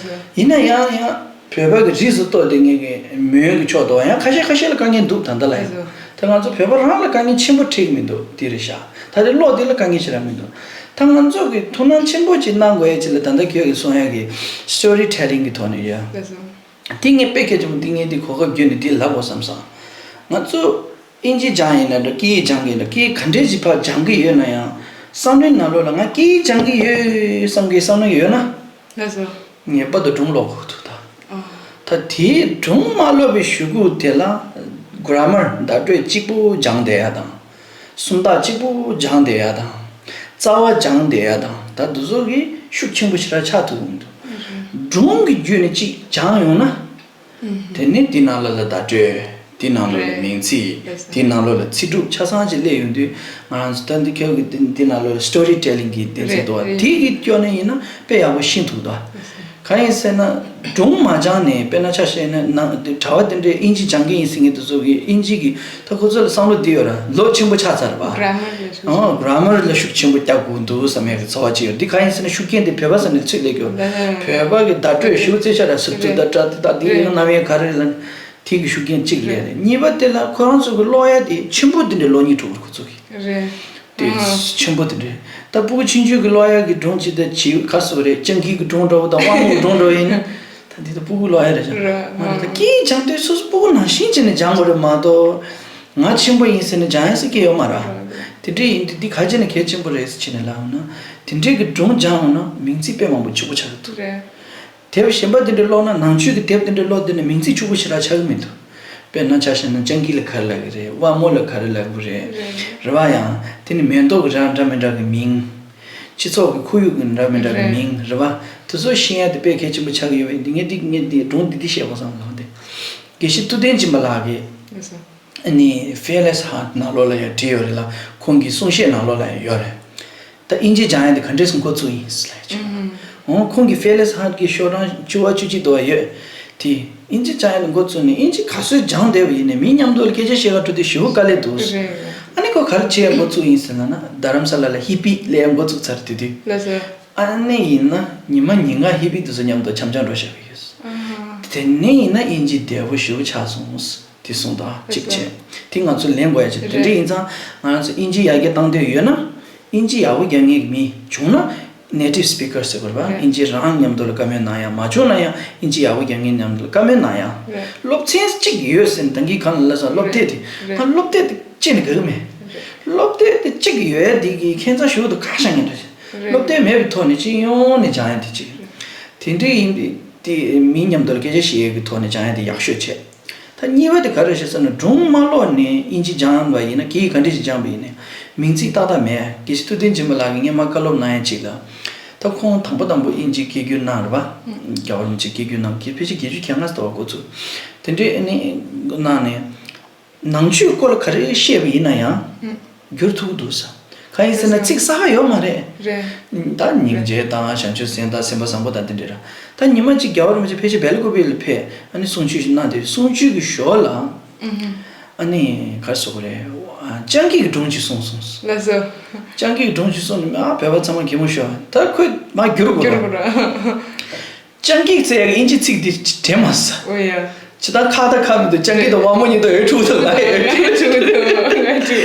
ཡིན་ན་ཡང་ཡང་བོད་པ་གི་རིས་སུ་གཏོགས་དེ་ངེད་ཀྱི་མོན་གྱི་ཕྱོགས་དུ་ཡང་ཁ་ཤས་ཁ་ཤས་ལ་དཀའ་ངལ་འདུག་ད་ལྟ་ལ་ཡང་། ད་ང་ཚོ་བོད་པ་རང་ལ་དཀའ་ངལ་ཆེན་པོ་འཕྲད་ཀྱི་མི་འདུག་དེ་རེད་ཤག་ད་དེ་གློག་དེ་ལ་དཀའ་ངལ་ཞེ་དྲག་མི་འདུག་ད་ང་ཚོ་གི་ཐུགས་སྣང་ཆེན་པོ་ཅིག་གནང་དགོས་ཡ་ཅིག་ལ་ད་ལྟ་ཁྱོད་ཀྱིས་གསུང་ཡ་གི་སི་ཊོ་རི་ཊེ་ལིང་གི་ཐོག་ནས་ཡ། དེ་ངས་དཔེ་གལ་ཆེན་པོ་འདི་ངས་འདི་གོ་སྐབས་བརྒྱུད་ནས་འདི་ལབ་དགོས་བསམ་སོང་། ང་ཚོ་དབྱིན་ཇི་སྦྱངས་ཡིན་ན་འདྲ་སྐད་ཡིག་སྦྱང་གི་ཡིན་ན་སྐད་ཡིག་ག་འདྲས་ཅིག་ཕར་སྦྱང་གི་ཡོད་ན་ཡང་བསམ་བློའི་ནང་ལོགས་ལ་ང་སྐད་ཡིག་སྦྱང་གི་ཡོད་བསམ་གི་བསམ་བློ་ཡོད་ན། ལགས་སོ། ངེས་པར་དུ་སྒྲུང་ཀློག་དགོས་འདུག་ད། ཨ། ད་དེའི་སྒྲུང་མ་ཀློག་པའི་གཞུག་གུ་དེ་ལ་གྷ་ར་མར་བརྡ་སྤྲོད་གཅིག་པུ་སྦྱང་བསྡད་ཡ་དང་། སུམ་རྟགས་གཅིག་པུ་སྦྱང་བསྡད་ཡ་དང་། རྩ་བ་སྦྱང་བསྡད་ཡ་དང་ད་འདི་ཚོ་གི་ཤུགས་ཆེན་པོ་ཞེ་དྲག་ཆགས་ཐུབ་ཀྱི་མི་འདུག་སྒྲུང་གི་བརྒྱུད་ནས་གཅིག་སྦྱངས་ཡོང་ན། དེ་ནས་འདི་ནང་ལོགས་ལ་བརྡ་སྤྲོད། འདི་ནང་ལོགས་ལ་མིང་ཚིག་རེད། འདི་ནང་ལོགས་ལ་ཚིག་གྲུབ་ཆ་ཚང་ཅིག་སླེབས་ཡོང་དུས་ང་རང་ཚོ་ད་འདི་ཁྱོད་ཀྱི་འདི་འདི་ནང་ལོགས་ལ་སི་ཊོ་རི་ཊེ་ལིང་གི་དེ་ཚོ་རེད། འདུག་བ་རེད། དེ་གི་སྐྱོ་ནས་ཡིན་ན་དཔེ་ཡག་པོ་ཤེས་ཐུབ་འདུག་བ། གང་ཡིན་ཟེར་ན་སྒྲུང་མ་སྦྱངས་ནས་དཔེར་ན་ཆ་བཞག་ན་ནང་དེ་གྲྭ་བ་དེ་འདྲས་དབྱིན་ཇི་སྦྱང་གི་ཡིན་ཟེར་མཁན་དེ་ཚོ་གི་དབྱིན་ཇི་གི་ད་ཁོ་ཚོ་ལ་བསམ་བློ་འདི་ཡོད་ར་ལོ་ཆེན་པོ་ཆགས་ཚར་བ། གྷ་ར་མར་ལ་ཤུགས་ཆེན་པོ་རྒྱག་དགོས་འདུག་བསམ་ཡག་གི་ཚོར་བ་ཅིག་ཡོད། འདི་གང་ཡིན་ཟེར་ན་ཤུགས་རྐྱེན་དེ་བོད་པ་ཟེར་ནས་ཚུར་སླེབས་ཀྱི་ཡོད། བོད་པ་གི་བརྡ་སྤྲོད་ཞེ་པོ་རྩེ་ཆ་ར་ཟུར་ཚུར་ད་ཏྲ་ཏི་ད་འདི་ཡིན་ན་རྣམ་དབྱེ་ག་རེ་ལ་དེ་གི་ཤུགས་རྐྱེན་གཅིག་རེད། གཉིས་པ་དེ་ལ་ཁོ་རང་ཚོ་གི་ཀློག་ཡ་དེ་ཆེན་པོ་དེ་འདྲའི་ཀློག་སྙིང་བྲོ་གི་རེད་ཁོ་ཚོ་གི་རེད། དེ་ཆེན་པོ་དེ་འདྲའི་ད་སྤུ་གུ་ཆུང་ཆུང་གི་ཀློག་ཡ་གི་སྒྲུང་ཅིག་ད་བྱིའུ་ག་སུ་རེད་སྤྱང་ཀི་གི་སྒྲུང་འདྲ་བོ་དང་དབང་མོ་གི་སྒྲུང་འདྲ་བོ་ཡིན་ན་ད་འདི་ད་སྤུ་གུ་ཀློག་ཡ་རེད་ཤག་རེད། མ་རེད་ད་སྐད་ཡིག་སྦྱང་དུས་སོ་སོ་སྤུ་གུ་ནང་བཞིན་བྱས་ནས་སྦྱང་དགོས་རེད་མ་གཏོགས། ང་ཆེན་པོ་ཡིན་ཟེར་ནས་སྦྱང་ཡ་ཟེར་གྱི་ཡོད་མ་རེད། དེ་འདྲ་ཡིན་དུས་འདི་ག་བྱས་ནས་གལ་ཆེན་པོ་རེད་ཟེར་བྱས་ནས་ལབ་ན། དེ་འདྲའི་གི་སྒྲུང་སྦྱངས་འོང་ན་མིང་ཚིག་དཔེ་མང་པོ་ཕྱུག་པོ་ཆགས་ཀྱི་འདུག་རེད། དེབ་གཞན་པ་དེ་འདྲ་ཀློག་ན་ནང་ཆོས་ཀྱི་དེབ་དེ་འདྲ་ཀློག་བསྡད་ན་མིང་ཚིག་ཕྱུག་པོ་ཞེ་དྲག་ཆགས་ཀྱི་མི་འདུག་དཔེར་ན་ཆ་བཞག་ན་སྤྱང་ཀི་ལ་ག་རེ་ལབ་ཀྱི་རེད། དབང་མོ་ལ་ག་རེ་ལབ་ཀྱི་རེད། རེད། རེད་བ། ཡང་དེ་ནི་མེ་ཏོག་གི་རང་འདྲ་མི་འདྲ་གི་མིང་། སྤྱི་ཚོགས་ཀྱི་ཁོར་ཡུག་གི་འདྲ་མི་འདྲ་གི་རེད། མིང་རེད་བ། དེ་ཚོ་ཤེས་ཡ་དེ་དཔེ་གལ་ཆེན་པོ་ཆགས་ཀྱི་ཡོད་པས་འདི་ངས་འདི་ངས་འདི་སྒྲུང་འདི་འདི་བཤད་དགོས་བསམ་ལབ་དེ། དགེ་བཤེས་ཐུབ་བསྟན་སྦྱིན་པ་ལགས་ཀྱིས། ལགས་སོ། ཨ་ནི་ཕེ་ལེ་སི་ཧར་ཊི་ནང་ལོགས་ལ་ཡང་བྲིས་ཡོད་རེད་ལ་ཁོང་གི་གསུང་བཤད་ནང་ལོགས་ལ་ཡང་ཡོད་རེད། ད་དབྱིན་ཇི་སྦྱང་ཡ་དེ་ག་འདྲས་སེ་འགོ་བཙུགས་ཡིན་ཟེར་ལབ་ཡ་ཅིག་ཨུམ། འོང་ཁོང་གི་ཕེ་ལེ་སི་ཧར་ཊི་གི་ཤོག་གྲངས་བཅུ་པ་བཅུ་གཅིག་དུ་བ་ཡོད། དེ་དབྱིན་ཇི་སྦྱང་ཡ་དེ་འགོ་བཙུགས་ནས་དབྱིན་ཇི་ག་ཚོད་སྦྱངས་བསྡད་པ་ཡིན་ནའི་མི་མཉམ་དུ་ལ་སྐད་ཆ་བཤད་ག་འགྲོ་དུས་ཞེ་པོ་དཀའ་ལས་འདུག་རེད་རེད། ཨ་ནི་ཁོ་ག་རེ་བྱེད་ཡ་འགོ་བཙུགས་ཡིན་ཟེར་ལབ་ན་རྡ་རམ་ས་ལ་ལ་ཧི་པི་སླེབས་ཡ་འགོ་བཙུགས་ཚར་དེ་དུས། ལགས་སོ། ཨ་ནི་ཡིན་ན་ཉི་མ་ཉིན་གང་ཧི་པི་དེ་ཚོ་མཉམ་དུ་འཆམ་འཆམ་འགྲོ་བཞག་གི་ཡོད། ཨ་ཧ། དེ་ནས་ཡིན་ན་དབྱིན་ཇི་བདེ་པོ་ཞེ་པོ་ཆགས་སོང་། དེ་གསུངས་དང་གཅིག་བྱས། དེ་ང་ཚོ་ལེན་དགོས་ཡ་ཆེ་དེ་འདྲ་ཡིན་ཙང་ང་རང་ཚོ་དབྱིན་ཇི་ཡར་རྒྱས་བཏང་འདོད་ཡོད་ན། དབྱིན་ཇི་ཡག་པོ་རྒྱག་མཁན་གྱི་མི་བྱུང་ན། native speaker ཟེར་དགོས་རེད་པ། དབྱིན་ཇི་རང་མཉམ་དུ་ལ་བཀའ་མོལ་གནང་ཡ་མ་བྱུང་ན་ཡང་དབྱིན་ཇི་ཡག་པོ་རྒྱག་མཁན་མཉམ་དུ་ལ་བཀའ་མོལ་གནང་ཡ། སློབ་ཚན་གཅིག་ཡོད་ཟེར་ནས་ད་གིན་གང་ལ་ལབ་ས་སློབ་དེབ་དེ་ང་སློབ་དེབ་དེ་གཅིག་ནས་དགའ་གི་མེད། སློབ་དེབ་དེ་གཅིག་ཡོད་ཡ་དེ་གི་ཁྱད་མཚར་ཞུ་དུ་ཁ་ཤ་ངན་འདྲ་ཞིག་སློབ་དེབ་མེད་པའི་ཐོག་ནས་སྤྱི་ཡོངས་ནས་སྦྱང་ཡ་དེ་གཅིག་དེ་འདྲ་ཡིན་པའི་དེ་མི་མཉམ་དུ་ལ་སྐད་ཆ་བཤད་ཡས་ཀྱི་ཐོག་ནས་སྦྱང་ཡ་དེ་ཡག་ཤོས་བྱས། ད་གཉིས་པ་དེ་ག་རེ་རེད་ཟེར་ན་སྒྲུང་མ་ཀློག་ནས་དབྱིན་ཇི་སྦྱངས་པ་ཡིན་ན་སྐད་ཡིག་ག་འདྲ་ཞིག་སྦྱངས་པ་ཡིན་ནའི་མིང་ཚིག་ཏག་ཏག་མེད། དགེ་བཤེས་ཐུབ་བསྟན་སྦྱིན་པ་ལགས་ཀྱིས་སྔོན་མ་བཀའ་སློབ་གནང་ཡ་གཅིག་ལ། ད་ཁོང་དང་པོ་དང་པོ་དབྱིན་ཇི་སྐད་བསྒྱུར་གནང་རེད་པ། རྒྱལ་བ་རིན་པོ་ཆེ་སྐད་བསྒྱུར་གནང་གི་ཕལ་ཆེར་བརྒྱད་ཅུ་གྱ་ལྔ་ཙམ་འགོ་ཚུགས། དེ་འདྲའི་ཨ་ནི་གནང་ནས། ནང་ཆོས་སྐོར་ལ་ག་རེ་བཤད་པ་ཡིན་ན་ཡང་། ཨུ། བསྒྱུར་ཐུབ་ཀྱི་འདུག་ས། གང་ཡིན་ཟེར་ན་ཚིག་གསལ་ཁ་ཡོད་མ་རེད། རེད། ད་སྙིང་རྗེ་དང་བྱང་ཆུབ་སེམས་དང་སེམས་པ་བཟང་པོ་དང་དེ་འདྲ་ར། ད་ཉི་མ་གཅིག་རྒྱལ་བ་རིན་པོ་ཆེ་ཕལ་ཆེར་སྦེལ་ཀོབ་ལ་ཕེབས། ཨ་ནི་གསུང་ཆོས་ཤིག་གནང་དེ་གསུང་ཆོས་ཀྱི་ཞོར་ལ། ཨུ་ཧུ། ཨ་ནི་ག་རེ་ཟེར་དགོས་རེད། སྤྱང་ཀི་གི་སྒྲུང་ཅིག་གསུངས་སོང་། ལགས་སོ། སྤྱང་ཀི་གི་སྒྲུང་ཅིག་གསུངས་ནས་ཨ་བོད་པ་ཚང་མ་གད་མོ་ཤོར། ད་ཁོས་མར་བསྒྱུར་དགོས་ར། སྤྱང་ཀི་ཟེར་ཡག་གི་དབྱིན་ཇི་ཚིག་འདི་དྲན་མ་སོང་། ཨོ་ཡ། ཇི་ལྟར་ཁ་དང་ཁ་མི་འདུག་སྤྱང་ཀི་དང་དབང་མོ་གཉིས་དང་འོད་འཕྲོ་འདུག་ང་འོད་འཕྲོ་འདུག་ང་འཕྲོ་འདུག་དེ་དུས་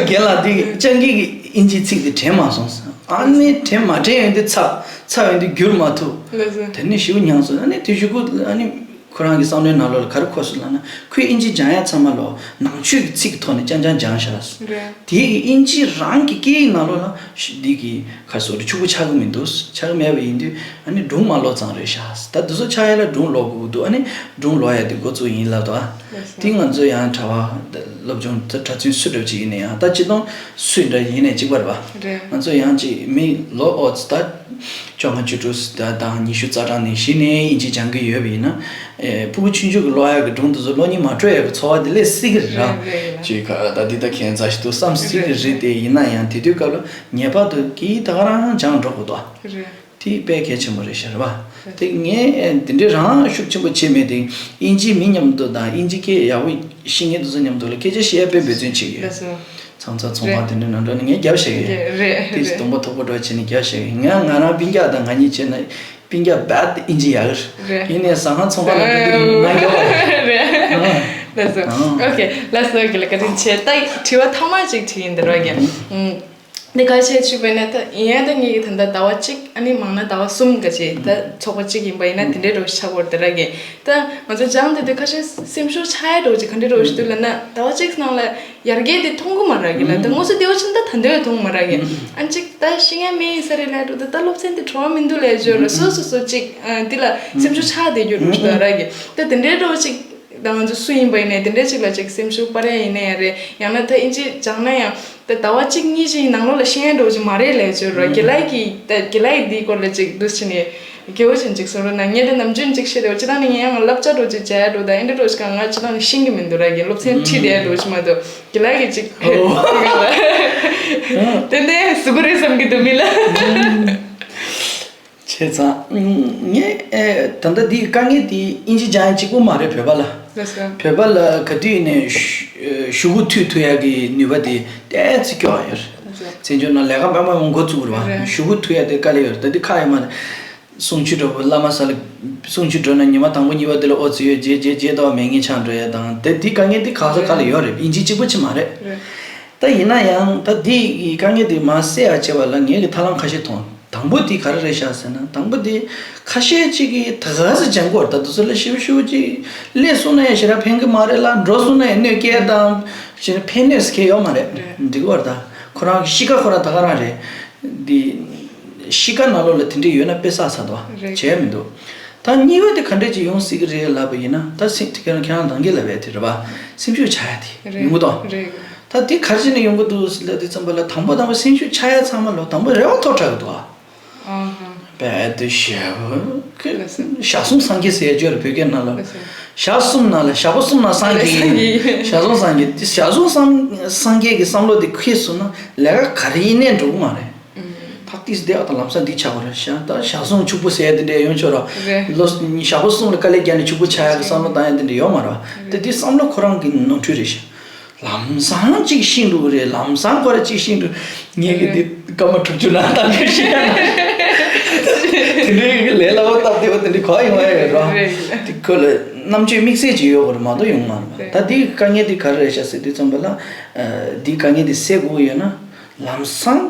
རྒན་ལགས་འདི་སྤྱང་ཀི་གི་དབྱིན་ཇི་ཚིག་འདི་དྲན་མ་སོང་། ཨ་ནི་དྲན་མ་དྲན་ཡོང་དུས་ཚ་ཚ་ཡོང་དུས་བསྒྱུར་མ་ཐུབ། ལགས་སོ། དེ་ནས་ཞེ་པོ་མྱངས་སོང་། ཨ་ནི་དེ་གཞུག་གུ་ཨ་ནི་ཁོ་རང་གི་བསམ་བློའི་ནང་ལོགས་ལ་ག་རེ་འཁོར་སོང་ལབ་ན། ཁོས་དབྱིན་ཇི་སྦྱང་ཡག་ཚང་མ་ལོ་ནང་ཆོས་ཀྱི་ཚིག་གི་ཐོག་ནས་རྐྱང་རྐྱང་སྦྱངས་ཤག་ལབ་སོང་། རེད། དེ་གི་དབྱིན་ཇི་རང་གི་སྐད་ཡིག་ནང་ལོགས་ལ་ཤི་འདི་གི་ག་རེ་ཟེར་དགོས་རེད། ཕྱུག་པོ་ཆགས་ཀྱི་མི་འདུག་ཆགས་ཀྱི་མེད་པ་ཡིན་དུས་ཨ་ནི་སྒྲུང་མ་ཀློག་ཙང་རེད་ཤག་ད་དེ་ཚོ་ཆགས་ཡག་ལ་སྒྲུང་ཀློག་དགོས་ཀྱི་འདུག་ཨ་ནི་སྒྲུང་ཀློག་ཡག་དེ་འགོ་བཙུགས་ཡིན་ལབ་འདུག་ཨ། ལགས་སོ། དེ་ང་ཚོ་ཡང་གྲྭ་པ་སློབ་སྦྱོང་ད་གྲྭ་བཙུན་སུ་འདྲ་བ་ཅིག་ཡིན་ན་ཡང་ད་སྤྱིར་བཏང་སུ་འདྲ་ཡིན་ནའི་གཅིག་པ་རེད་པ། རེད། ང་ཚོ་ཡང་ཅིག་མི་ལོ་ཨོ་ཙི་ད་བཅོ་ལྔ་བཅུ་དྲུག་ད་དང་ཉི་ཤུ་རྩ་གྲངས་ནས་གཞི་ནས་དབྱིན་ཇི་སྦྱང་གི་ཡོད་པ་ཡིན་ན། ཨེ། ཕྲུ་གུ་ཆུང་ཆུང་གི་ཀློག་ཡག་གི་སྒྲུང་དེ་ཚོ་གློག་བརྙན་མ་འཕྲོད་ཡག་གི་ཚོར་བ་དེ་སླེབས་སྲིད་ཀྱི་རེད་ར། རེད་རེད། ཅིག་ག་ད་འདི་ད་ཁྱད་མཚར་ཞིག་འདུག་བསམ་སྲིད་ཀྱི་རེད་དེ། ཡིན་ན་ཡང་དེ་དུས་སྐབས་ལ་ངེས་པར་དུ་གིས་ད་ག་རང་སྦྱངས་འགྲོ་དགོས་འདུག་རེད། དེ་དཔེ་གལ་ཆེན་པོ་རེད་ཤག་རེད་པ། དེ་ངས་ཨེ་འདི་འདྲའི་རང་ཤུགས་ཆེན་པོ་བྱས་མེད་དེ། དབྱིན་ཇིའི་མི་མཉམ་དུ་དང་དབྱིན་ཇི་སྐད་ཡག་པོ་ཤེས་མཁན་དེ་ཚོ་མཉམ་དུ་ལ་སྐད་ཆ་བཤད་ཡག་དཔེ་འབད་བརྩོན་བྱེད་ཀྱི་ཡོད། ལགས་སོ། ཚང་ཚང་ཚོང་ཁང་དེ་འདྲ་ནང་འགྲོ་ནས་ངས་རྒྱབ་བཤད་ཀྱི་ཡོད། རེད་དེ་རེད། སྡོང་པོ་མཐོ་པོ་འགྲོ་བྱས་ནས་རྒྱབ་བཤད་ཀྱི་ཡོད། ང་ང་རང་སྤུན་ཀྱག་དང་ང་གཉིས་བྱས་ན། སྤུན་ཀྱག་བད་དབྱིན་ཇི་ཡག་རེད། ཡིན་ནའི་ཟ་ཁང་ཚོང་ཁང་ནང་འགྲོ་དུས་ང་ཡོད་པ་རེད། རེད། ལགས་སོ། ཨོ་ཁེ། ལགས་སོ། ཨོ་ཁེ་ལགས། བཀའ་དྲིན་ཆེ། ད་དྲི་བ་ཐ་མ་ཅིག་དྲི་ཡིན་འདི་རོགས་ཀྱི། ཨུམ། འདི་ག་བྱས་ཆུད་པས་ན་ད་ཡིན་ཡང་ད་ངེད་ཀྱི་ད་ལྟ་ཟླ་བ་གཅིག་ཨ་ནི་མང་ན་ཟླ་བ་གསུམ་ག་བྱས་ད་ཚོགས་པ་གཅིག་ཡིན་པ་ཡིན་ན་དེ་འདྲའི་རོགས་ཆགས་པོ་རེད་དེ་ར་གི། ད་ང་ཚོ་སྦྱངས་དེ་དུས་ཁ་ཤས་སེམས་ཤུགས་ཆག་ཡ་རོགས་ཅིག་ག་འདྲའི་རོགས་ཞིག་འདུག་ལབ་ན་ཟླ་བ་གཅིག་ནང་ལ་ཡར་རྒྱས་དེ་མཐོང་གི་མ་ར་གི་ལ། ད་དངོས་སུ་དེ་བ་ཕྱིན་ད་ད་འདོད་མཐོང་མ་ར་གི། ཨ་ནི་ཅིག་ད་ཤེས་ཡ་མེད་ཡིན་ས་རེད་ལབ་འགྲོ། ད་ད་སློབ་ཚན་དེ་བྲོ་བ་མི་འདུག་ལབ་བརྗོད་ར། སོ་སོ་སོ་ཅིག་ཨ་འདི་ལ་སེམས་ཤུགས་ཆག་བསྡད་རྒྱུ་རོགས་ཞིག་འདུག་ར་གི། ད་དེ་འདྲའི་རོགས་ཅིག་ད་ང་ཚོ་སུ་ཡིན་པ་ཡིན་ནའི་དེ་འདྲའི་ཅིག་ལ་ཅིག་སེམས་ཤུགས་སྤར་ཡ་ཡིན་ན་ཡང་རེད། ཡང་ན་ད་ཨིན་ཇི་སྦྱངས་ན་ཡང་ད་ཟླ་བ་གཅིག་གཉིས་ཅིག་ནང་ལོགས་ལ་ཤེས་ཡ་འགྲོ་གི་མ་རེད་ལབ་བརྗོད་ར། དགེ་ལགས་ཀྱིས་ད་དགེ་ལགས་ཀྱིས་འདིའི་སྐོར་ལ་ཅིག་འདུག་བྱས་ནས་དགེ་བ་ཅན་ཅིག་གསུང་རོགས་གནང་། ངས་ད་ནམ་རྒྱུན་ཅིག་བཤད་དེ་བ་ཅི་ད་ནི་ངས་ཡང་བསླབ་བྱ་འགྲོ་ཅིག་བྱ་ཡ་འགྲོ་ད་ཨེ་འདྲ་འགྲོ་ཞིག་ག་ང་ཅི་ད་ནི་ཤེས་ཀྱི་མི་འདུག་ར་གི། སློབ་ཚན་ཁྲིད་བསྡད་ཡ་འགྲོ་ཞིག་མ་གཏོགས་དགེ་ལགས་ཀྱིས་ཅིག་ཕེབས་ཨོ། དེ་ནས་ཟུག་གི་རེད་བསམ་གྱི་འདུག་མི་ལ། བྱས་ཙང་། ངས་ཨེ་ད་ལྟ་འདིའི་དཀའ་ངལ་དེ་དབྱིན་ཇི་སྦྱང་ཡ་གཅིག་པུ་མ་རེད་བོད་པ་ལ། ལགས་སོ། བོད་པ་ལ་ག་དུས་ཡིན་ནའི་ཞུ་གཞུག་གུ་མཐུད་ཐུབ་ཡ་གི་ནུས་པ་དེ་ཏོག་ཙམ་སྐྱོ་བ་ཡོད་རེད། ལགས་སོ། བཙན་བྱོལ་ནང་ལས་ཀ་མང་མང་མང་འགོ་བཙུགས་རེད་བ། རེད། གཞུག་གུ་མཐུད་ཡ་དེ་དཀའ་ལས་ཡོད་རེད། ད་འདི་ཁག་ཡོད་མ་རེད། གསུང་ཆོས་འགྲོ་བ་བླ་མ་ས་ལ་གསུང་ཆོས་འགྲོ་ན་ཉི་མ་དང་པོ་གཉིས་པ་དེ་ལ་ཨོ་ཙི་ཡོད་རྗེས་རྗེས་རྗེས་ལྟ་བ་མེད་ངེས་ཆགས་འགྲོ་ཡ་དང་དེ་འདི་དཀའ་ངལ་དེ་ག་ས་ག་ལ་ཡོད་རེད། དབྱིན་ཇི་གཅིག་པུ་ཅིག་མ་རེད། རེད། ད་ཡིན་ན་ཡང་ད་འདི་ཡི་དཀའ་ངལ་འདི་མར་སེལ་ཡག་བྱེད་པ་ལ་ངེད་ཀྱི་ཐབས་ལམ་ཁ་ཤས་མཐོང་། དང་པོ་འདི་ག་རེ་རེད་ཤག་ཟེར་ན། དང་པོ་འདི་ཁ་ཤས་ཅིག་གིས་ད་ག་ཟེ་སྦྱང་དགོས་རེད། ད་དུ་ཚོད་ལ་ཞིབ་ཞིབ་ཅིག་སླེབས་སོང་ན་ཡང་ཞེ་དྲག་ཕན་གི་མ་རེད་ལ། འགྲོ་སོང་ན་ཡང་གནོད་སྐྱེལ་དང་ཞེ་དྲག་ཕན་གནོད་ཟེར་མཁན་ཡོད་མ་རེད། རེད། འགྲིག་གི་རེད། ད་ཁོ་རང་གི་གཤིས་ཀ་ཁོ་རང་ད་ག་རང་རེད། འདི་གཤིས་ཀ་ནང་ལོགས་ལ་དེ་འདྲ་ཡོད་ན་དཔེ་བསགས་ཚར་འདུག་བ། རེད། བྱས་མི་འདུག་ད་གཉིས་པ་དེ་ག་འདྲ་ཅིག་ཡོང་སྲིད་གི་རེད་ལབ་པ་ཡིན་ན། ད་སེམས་དེ་ཁྱེད་རང་ཁྱེད་རང་རང་གིས་ལབ་པའི་དེ་རེད་པ། སེམས་ཤུགས་ཆག་ཡ་དེ་རེད། ཡོང་གི་འདུག་རེད། ད་དེ་ག་རེ་བྱས་ནས་ཡོང་གི་འདུག་ལབ་དུས་ཙམ་པ་ལ་དང་པོ་དང་པོ་སེམས་ཤུགས་ཆག་ཡ་ཚང་མ་ལོ་དང་པོ་རེ་བ་མཐོ་དྲགས་གི་འདུག་ཨ། ཨ་ཧ། རྦད་དེ་ཞེ་པོ་གི་ལགས་སོ། ཞག་གསུམ་སངས་རྒྱས་ཟེར་ཡ་ཅིག་ཡོད་རེད་བོད་སྐད་ནང་ལ། ལགས་སོ། ཞག་གསུམ་ནང་ལ་ཞག་པོ་གསུམ་ནང་སངས་རྒྱས། སངས་རྒྱས། ཞག་གསུམ་སངས་རྒྱས་དེ་ཞག་གསུམ་སངས་སངས་རྒྱས་ཀྱི་བསམ་བློ་དེ་འཁྱེར་སོང་ན་ལས་ཀ་ག་རེ་ཡིན་ནའི་འགྲུབ་ཀྱི་མ་རེད། ཨུམ། ཐག་ཏིས་བསྡད་པ་དང་ལམ་སང་འདི་ཆགས་པ་རེད་ཤག་ད་ཞག་གསུམ་ཕྱུག་པོ་ཟེར་ཡ་དེ་འདྲ་ཡོང་ཆོག་ར། རེད། ལོ་ཞག་པོ་གསུམ་ལ་དཀའ་ལས་བརྒྱབ་ནས་ཕྱུག་པོ་ཆགས་ཡ་གི་བསམ་བློ་བཏང་ཡ་དེ་འདྲ་ཡོད་མ་རེད་བ། དེ་དེ་བསམ་བློ་ཁོ་རང་གི་ནོར་འཁྲུལ་རེད་ཤག་ལམ་སང་གཅིག་ཤེས་འགྲོ་གི་རེད། ལམ་སང་ཁོ་ར་གཅིག་ཤེས་འགྲོ། ངས་གི་འདི་སྐར་མ་དྲུག་ཅུ་ནང་བཏང་གི་ཤེས་ཡ་ན། དེ་འདྲའི་གི་ལས་སླ་པོ་སྟབས་བདེ་པོ་དེ་འདྲ་ག་ཡོང་ཡ་ཡོད་ར། རེད། དེ་ཁོ་ལ་རྣམ་དཔྱོད་དམིགས་བསལ་ཅིག་ཡོད་དགོས་རེད་མ་གཏོགས་ཡོང་མ་རེད་བ། རེད། ད་འདི་དཀའ་ངལ་འདི་ག་རེ་རེད་ཤག་ཟེར་དུས་ཙམ་པ་ལ། འདི་དཀའ་ངལ་འདི་སེལ་དགོས་ཀྱི་ཡོད་ན། ལམ་སང་།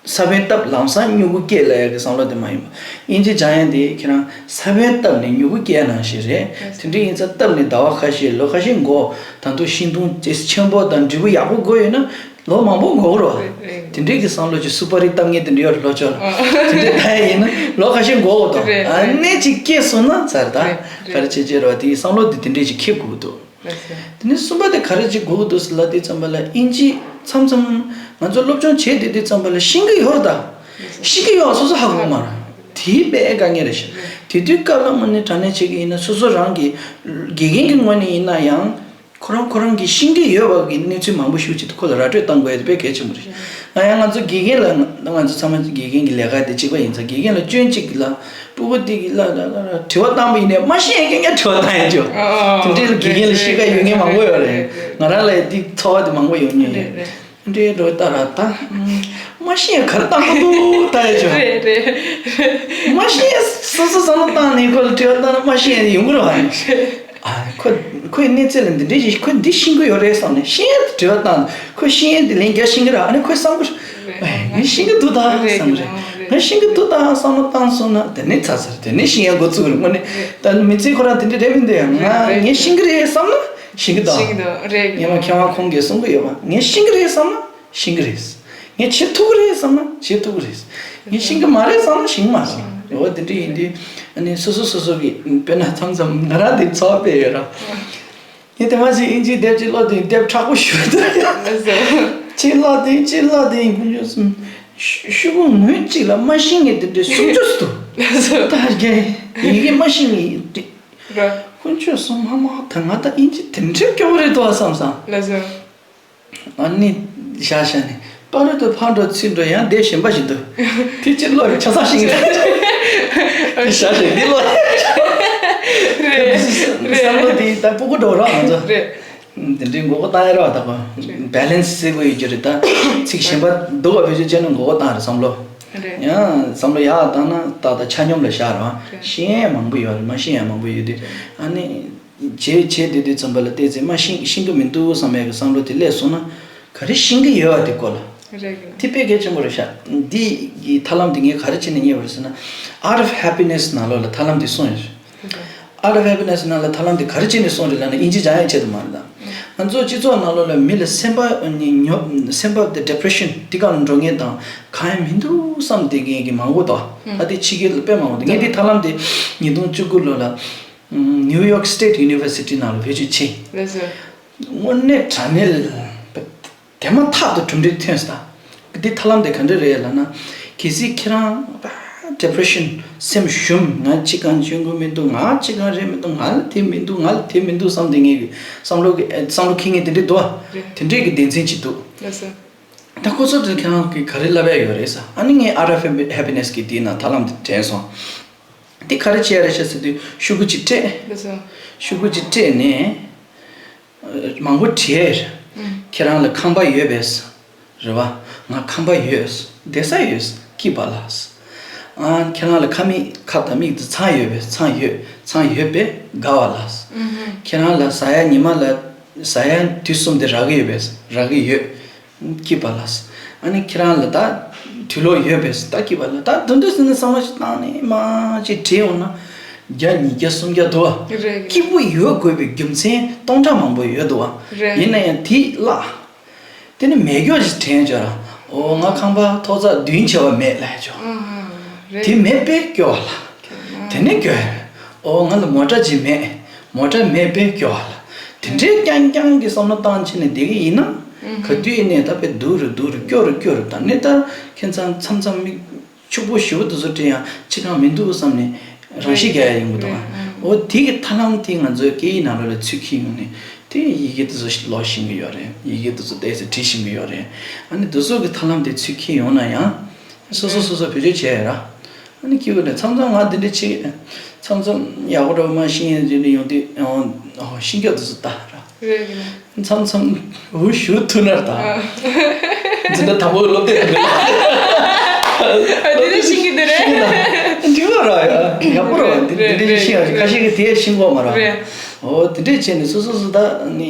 ས་བོན་བཏབ། ལམ་སང་མྱུ་གུ་སྐྱེ་ལབ་ཡ་གི་བསམ་བློ་དེ་མ་ཡིན་པ། དབྱིན་ཇི་སྦྱང་ཡ་དེ་ཁྱེད་རང་ས་བོན་བཏབ་ནས་མྱུ་གུ་སྐྱེ་ཡ་ནང་བཞིན་རེད། རེད། དེ་འདྲ་ཡིན་ཙང་བཏབ་ནས་ཟླ་བ་ཁ་ཤས་ལོ་ཁ་ཤས་འགོར། ད་དུང་ཤིང་སྡོང་ཇེ་ཆེན་པོ་དང་འབྲས་བུ་ཡག་པོ་དགོས་ཡོད་ན་ལོ་མང་པོ་འགོར་གི་རེད། རེད། དེ་འདྲའི་གི་བསམ་བློ་ཅིག་སུ་པ་རི་བཏབ་མཁན་དེ་འདྲ་ཡོད་རེད། ལྷོ་ཕྱོགས་ལ། དེ་འདྲ་ད་ཡིན་ན་ལོ་ཁ་ཤས་འགོར་གི་འདུག་རེད། ཨ་ནེ་ཅིག་སྐྱེས་སོང་ན་ཚར་ད། རེད། ག་རེ་བྱེད་བྱེད་ར་བ་དེ་བསམ་བློ་དེ་དེ་འདྲས་ཅིག་འཁྱེར་དགོས་ཀྱི་འདུག་ལགས་སོ། དེ་ནས་གསུམ་པ་དེ་ག་རེ་བྱེད་དགོས་ཀྱི་འདུག་ཟེར་ལབ་དུས་ཙམ་པ་ལ་དབྱིན་ཇི་མཚམས་མཚམས་ང་ཚོ་སློབ་སྦྱོང་བྱེད་བསྡད་དུས་ཙམ་པ་ལ་ཤེས་ཀྱི་ཡོད་རེད་ད། ཤེས་ཀྱི་ཡོད་སོ་སོ་ཧ་གོ་མ་རེད། དེའི་དཔེ་དཀའ་ངལ་རེད་ཤག་དེ་དུས་སྐབས་ལ་དངོས་གནས་དྲང་གནས་བྱེད་ཀྱི་ཡིན་ན་སོ་སོ་རང་གི་དགེ་རྒན་གྱི་ངོས་ནས་ཡིན་ན་ཡང་། ཁོ་རང་ཁོ་རང་གིས་ཤེས་ཀྱི་ཡོད་པ་གི་གནས་ཚུལ་མང་པོ་ཞིག་ཅིག་ཁོ་ལ་ར་སྤྲོད་གཏང་དགོས་ཡ་དེ་དཔེ་གལ་ཆེན་པོ་རེད། ང་ཡང་ང་ཚོ་དགེ་རྒན་ལ་ང་ཚོ་ཚང་མ་དགེ་རྒན་གྱི་ལས་ཀ་དེ་གཅིག་པ་ཡིན་ཙང་དགེ་རྒན་ལ་སྐྱོན་གཅིག་ལ་སྤུ་གུ་དེ་གི་ལ་ལ་ལ་དྲི་བ་བཏང་པ་ཡིན་ནའི་མ་ཤེས་ཡ་སྐད་ངས་དྲི་བ་བཏང་ཡ་ཅོ། དེ་འདྲའི་དགེ་རྒན་ལ་ཤེས་ཀ་ཡོད་ངེས་མང་པོ་ཡོད་རེད། ང་རང་ལ་ཡ་དེ་ཚོར་བ་དེ་མང་པོ་ཡོད་ངེས་རེད། འདྲའི་འགྲོ་ལྟ་ར་ད། མ་ཤེས་ག་རེ་བཏང་གི་འདུག་ལྟ་ཡ་ཅོ། རེད་རེད། མ་ཤེས་སོ་སོ་བསམ་བློ་བཏང་ནས་ཁོ་ལ་དྲི་བ་བཏང་ན་མ་ཤེས་ཡོང་གི་རེད་བ། ཨ་ཁོ་ཁོའི་གནས་ཚུལ་ལ་འདི་འདྲའི་ཞིག་ཁོ་འདི་ཤེས་ཀྱི་ཡོད་རེད་བསམ་ནས་ཤེས་ཡོན་དྲི་བ་བཏང་ཁོས་ཤེས་ཡོན་དེ་ལན་རྒྱག་ཤེས་ཀྱི་རེད། ཨ་ནི་ཁོས་བསམ་གི་རེད། ངས་ཤེས་ཀྱི་འདུག་ད་བསམ་གི་རེད། ངས་ཤེས་ཀྱི་འདུག་ད་བསམ་བློ་བཏང་སོང་ན་དེ་ནས་ཚར་ཚར་དེ་ནས་ཤེས་ཡོན་འགོ་བཙུགས་རེད་དངོས་གནས། ད་མི་ཚེ་ཁོ་རང་དེ་འདྲ་རེད་མི་འདུག་ཡང་ང་ངས་ཤེས་ཀྱི་རེད་བསམ་ན་ཤེས་ཀྱི་འདུག་ཤེས་ཀྱི་འདུག་རེད། ངས་མ་མཁས་དབང་ཁོང་གིས་གསུང་གི་ཡོད་པ་ངས་ཤེས་ཀྱི་རེད་བསམ་ན། ཤེས་ཀྱི་རེད། ངས་བྱེད་ཐུབ་ཀྱི་རེད་བསམ་ན་བྱེད་ཐུབ་ཀྱི་རེད། ངས་ཤེས་ཀྱི་མ་རེད་བསམ་ན་ཤེས་ཀྱི་མ་རེད། འོ་དེ་འདྲ་ཡིན་དུས་ཨ་ནི་སོ་སོ་སོ་སོ་གི་དཔེར་ན་མཚམས་མཚམས་ང་རང་དེ་ཚོར་བ་དཔེ་ཡོད་ར། ངས་དེ་མ་ཟིན་ཨིན་ཇིའི་དེབ་ཅིག་ཀློག་དུས་དེབ་མཁྲེགས་པོ་ཞིག་འདུག་ཡ། ཅིག་ཀློག་དུས་ཅིག་ཀློག་དུས་ཁོ་ཚོ་གསུམ་ཤོག་གུ་ངོས་གཅིག་ལ་མ་ཤེས་མཁན་དེ་འདྲ་སུམ་ཅུ་སུ་འདུག་ད་རྒྱ་ཡི་གེ་མ་ཤེས་མཁན་དེ་ཁོ་ཚོ་གསུམ་ཧ་མ་ད་ང་ད་ཨིན་ཇི་དེ་འདྲ་སྐྱོ་བོ་རེད་འདུག་བསམ་སོང་། ཨ་ནི་ཤ་ཤ་ནི་པ་རུ་དུ་ཕ་འགྲོ་ཚུར་འགྲོ་ཡང་བསྡད་གཞན་པ་ཞིག་འདུག་དེ་ཅི་ལོ་ཆ་ཚང་ཞིག་རེད། དེ་ཤ་ཤ་འདི་ལོ་བསམ་བློ་དེ་ད་སྤུ་གུ་འགྲོ་རོགས་ང་ཚོ་དེ་འདྲའི་མགོ་སྐོར་བཏང་ཡ་རོགས་ད་གོ་བེ་ལེན་སི་བྱེད་དགོས་ཡོད་ཀྱི་རེད། ད་ཚིག་གཞན་པ་འདུག་བ་བེད་སྤྱོད་བྱས་ན་མགོ་སྐོར་བཏང་རེད་བསམ་བློ། ཡང་བསམ་བློ་ཡག་བཏང་ན་ད་ད་ཆ་སྙོམས་ལ་བཞག་རོགས། ཤེས་ཡ་མང་པོ་ཡོད་རེད། མ་ཤེས་ཡ་མང་པོ་ཡོད་དུས་ཨ་ནི། བྱས་བྱས་བསྡད་དུས་ཙམ་པ་ལ་བལྟས་ཚེ་མ་ཤེས་ཤེས་ཀྱི་མི་འདུག་བསམ་ཡས་ཀྱི་བསམ་བློ་དེ་སླེབས་སོང་ན་ག་རེ་ཤེས་ཀྱི་ཡོད་པ་དེ་སྐོར་ལ། རེད་གི། དེ་དཔེ་གལ་ཆེན་པོ་རེད་ཤག་འདི་གི་ཐབས་ལམ་དེ་ངས་ག་རེ་བྱས་ནས་རྙེད་པ་རེད་ཟེར་ན། Art of Happiness ནང་ལོགས་ལ་ཐབས་ལམ་དེ་གསུངས་ཡོད་རེད། Art of Happiness ནང་ལ་ཐབས་ལམ་དེ་ག་རེ་བྱས་ནས་གསུངས་རེད་ལབ་ན་ཨིན་ཇི་སྦྱང་ཡས་ཆེད་དུ་མ་རེད་ད། ང་ཚོ་སྤྱི་ཚོགས་ནང་ལོགས་ལ་མི་ལ་སེམས་པ་ཉོབ་སེམས་པ་དེ་depression དེ་ག་ལ་འགྲོ་མཁན་དང་གང་ཡང་མི་འདུག་བསམ་བསྡད་མཁན་གྱི་མང་པོ་འདུག་ད་དེ་ཕྱི་རྒྱལ་ལ་དཔེ་མང་པོ་འདུག་ངས་དེ་ཐབས་ལམ་དེ་ཉིས་སྟོང་བཅུ་དགུ་ལོ་ལ། New York State University ནང་ལ་བེད་སྤྱོད་བྱས། ལགས་སོ། དངོས་གནས་དྲང་གནས་དེ་མ་ཐག་ཏུ་གྲུབ་འབྲས་ཐོན་སོང་། འདི་ཐབས་ལམ་དེ་ག་འདྲ་རེད་ལབ་ན། གལ་སྲིད་ཁྱེད་རང་depression སེམས་ཞུམ་ང་ཅི་གང་འཇོན་གི་མི་འདུག་ང་ཅི་གང་རེད་མི་འདུག་ང་ལ་དེ་མི་འདུག་ང་ལ་དེ་མི་འདུག་བསམ་དེ་ངེས་ཀྱི་བསམ་བློ་གི་བསམ་བློ་འཁྱེར་མཁན་དེ་འདྲ་འདུག་ཨ། དེ་འདྲས་ཀྱི་སྡེ་ཚན་ཅིག་འདུག་ལགས་སོ། ད་ཁོ་ཚོ་དེ་ཁྱེད་རང་གིས་ག་རེ་ལབ་ཡ་ཡོད་རེད་ས། ཨ་ནི་ངས་Art of Happiness གི་དེའི་ནང་ཐབས་ལམ་དེ་དྲན་སོང་། དེ་ག་རེ་བྱས་རེད་ཤག་ཟེར་དུས་ཤོག་གུ་གཅིག་སྤྲད། ལགས་སོ། ཤོག་གུ་གཅིག་སྤྲད་ནས་མང་པོ་བྲིས་རེད། ཁྱེད་རང་ལ་ཁང་པ་ཡོད་པས། རེད་བ། ང་ཁང་པ་ཡོད། བསྡད་ས་ཡོད། སྐྱིད་པ་ལགས། ཨ་ཁྱེད་རང་ལ་ཁ་མིག་ཁབ་དང་མིག་དང་ཚང་ཡོད་པས་ཚང་ཡོད། ཚང་ཡོད་པས་དགའ་བ་ལགས། ཁྱེད་རང་ལ་ཟ་ཡ་ཉི་མ་ལ་ཟ་ཡ་དུས་གསུམ་དེ་རག་གི་ཡོད་པས་རག་གི་ཡོད། སྐྱིད་པ་ལགས། ཨ་ནི་ཁྱེད་རང་ལ་ད་དུས་ལོག་ཡོད་པས་ད་སྐྱིད་པ་ལགས། ད་དུང་དུས་ཟིན་ནས་བསམ་བློ་ཞིག་བཏང་ནས་མ་ཅིག་བྲིས་འོང་ན་བརྒྱ་ཉིས་བརྒྱ་སུམ་བརྒྱ་འདུག་བ། རེད། སྐྱིད་པོ་ཡོད་དགོས་པའི་རྒྱུ་མཚན་སྟོང་ཕྲག་མང་པོ་ཡོད་འདུག་བ། རེད། ཡིན་ན་ཡང་དེ་བརླག་དེ་ནི་མེད་སྐྱོ་ཞིག་དྲན་བྱོས་ར། འོ་ང་ཁང་པ་ཐོག་བརྩེགས་བདུན་བྱས་པ་མེད་ལབ་ཆོག་ཨ་ཧ། རེད། དེ་མེད་པས་སྐྱོ་བ་ལ། དེ་ནས་སྐྱོ་ཡ། འོ་ང་ལ་མོ་ཊ་ཅིག་མེད། མོ་ཊ་མེད་པས་སྐྱོ་བ་ལ། དེ་འདྲའི་རྐྱང་རྐྱང་གི་བསམ་བློ་བཏང་བྱས་ནས་བསྡད་ཀྱི་ཡིན་ན། ག་དུས་ཡིན་ནས་ད་དཔེ་སྡུག་རུ་སྡུག་རུ་སྐྱོ་རུ་སྐྱོ་རུ་ད་ནི་ད་ཁྱེད་ཚང་མཚམས་མཚམས་མིག་ཕྱུག་པོ་ཞེ་པོ་དེ་ཚོ་དྲན་ཡང་ཅི་གང་མི་འདུག་བསམ་ནས་རང་ཤི་རྒྱག་ཡ་ཡོང་གི་འདུག་ཨ། འོ་དེ་གི་ཐབས་ལམ་དེ་ང་ཚོའི་སྐད་ཡིག་ནང་ལོགས་ལ་ཚུར་འཁྱེར་ཡོང་ནས་དེ་ཡི་གེ་དེ་ཚོ་ཀློག་ཤེས་ཀྱི་ཡོད་རེད། ཡི་གེ་དེ་ཚོ་ཏོག་ཙམ་བྲིས་ཤེས་ཀྱི་ཡོད་རེད། ཨ་ནི་དེ་ཚོ་གི་ཐབས་ལམ་དེ་ཚུར་འཁྱེར་ཡོང་ན་ཡང་སོ་སོ་སོ་སོ་བེད་སྤྱོད་བྱས་ཡོད་ར། ཨ་ནི་སྐྱིད་པོ་རེད། མཚམས་མཚམས་ང་འདི་འདྲ་བྱེད། མཚམས་མཚམས་ཡག་པོ་འདྲ་བོ་མ་ཤེས་ཡོན་འདི་འདྲ་ཡོང་དུས་ཨོ་ཤེས་རྒྱུ་དེ་ཚོ་ལྟ་ར། རེད་རེད། མཚམས་མཚམས་འུ་ཞུ་ཐུ་ནར་དང་། འཛིན་གྲྭ་དང་པོའི་སློབ་དེབ་འདི་ལ། ཨ་འདི་འདྲ་ཤེས་ཀྱི་འདི་རེད། འདི་བ་ར་ཡ་ཡག་པོ་ར་འདི་འདི་འདྲ་ཤེས་ཡ་ཁ་ཤས་ཀྱིས་དེ་ཤེས་གོ་མ་ར། རེད། འོ་དེ་འདྲས་བྱས་ནས་སོ་སོ་སོ་ད་ནི་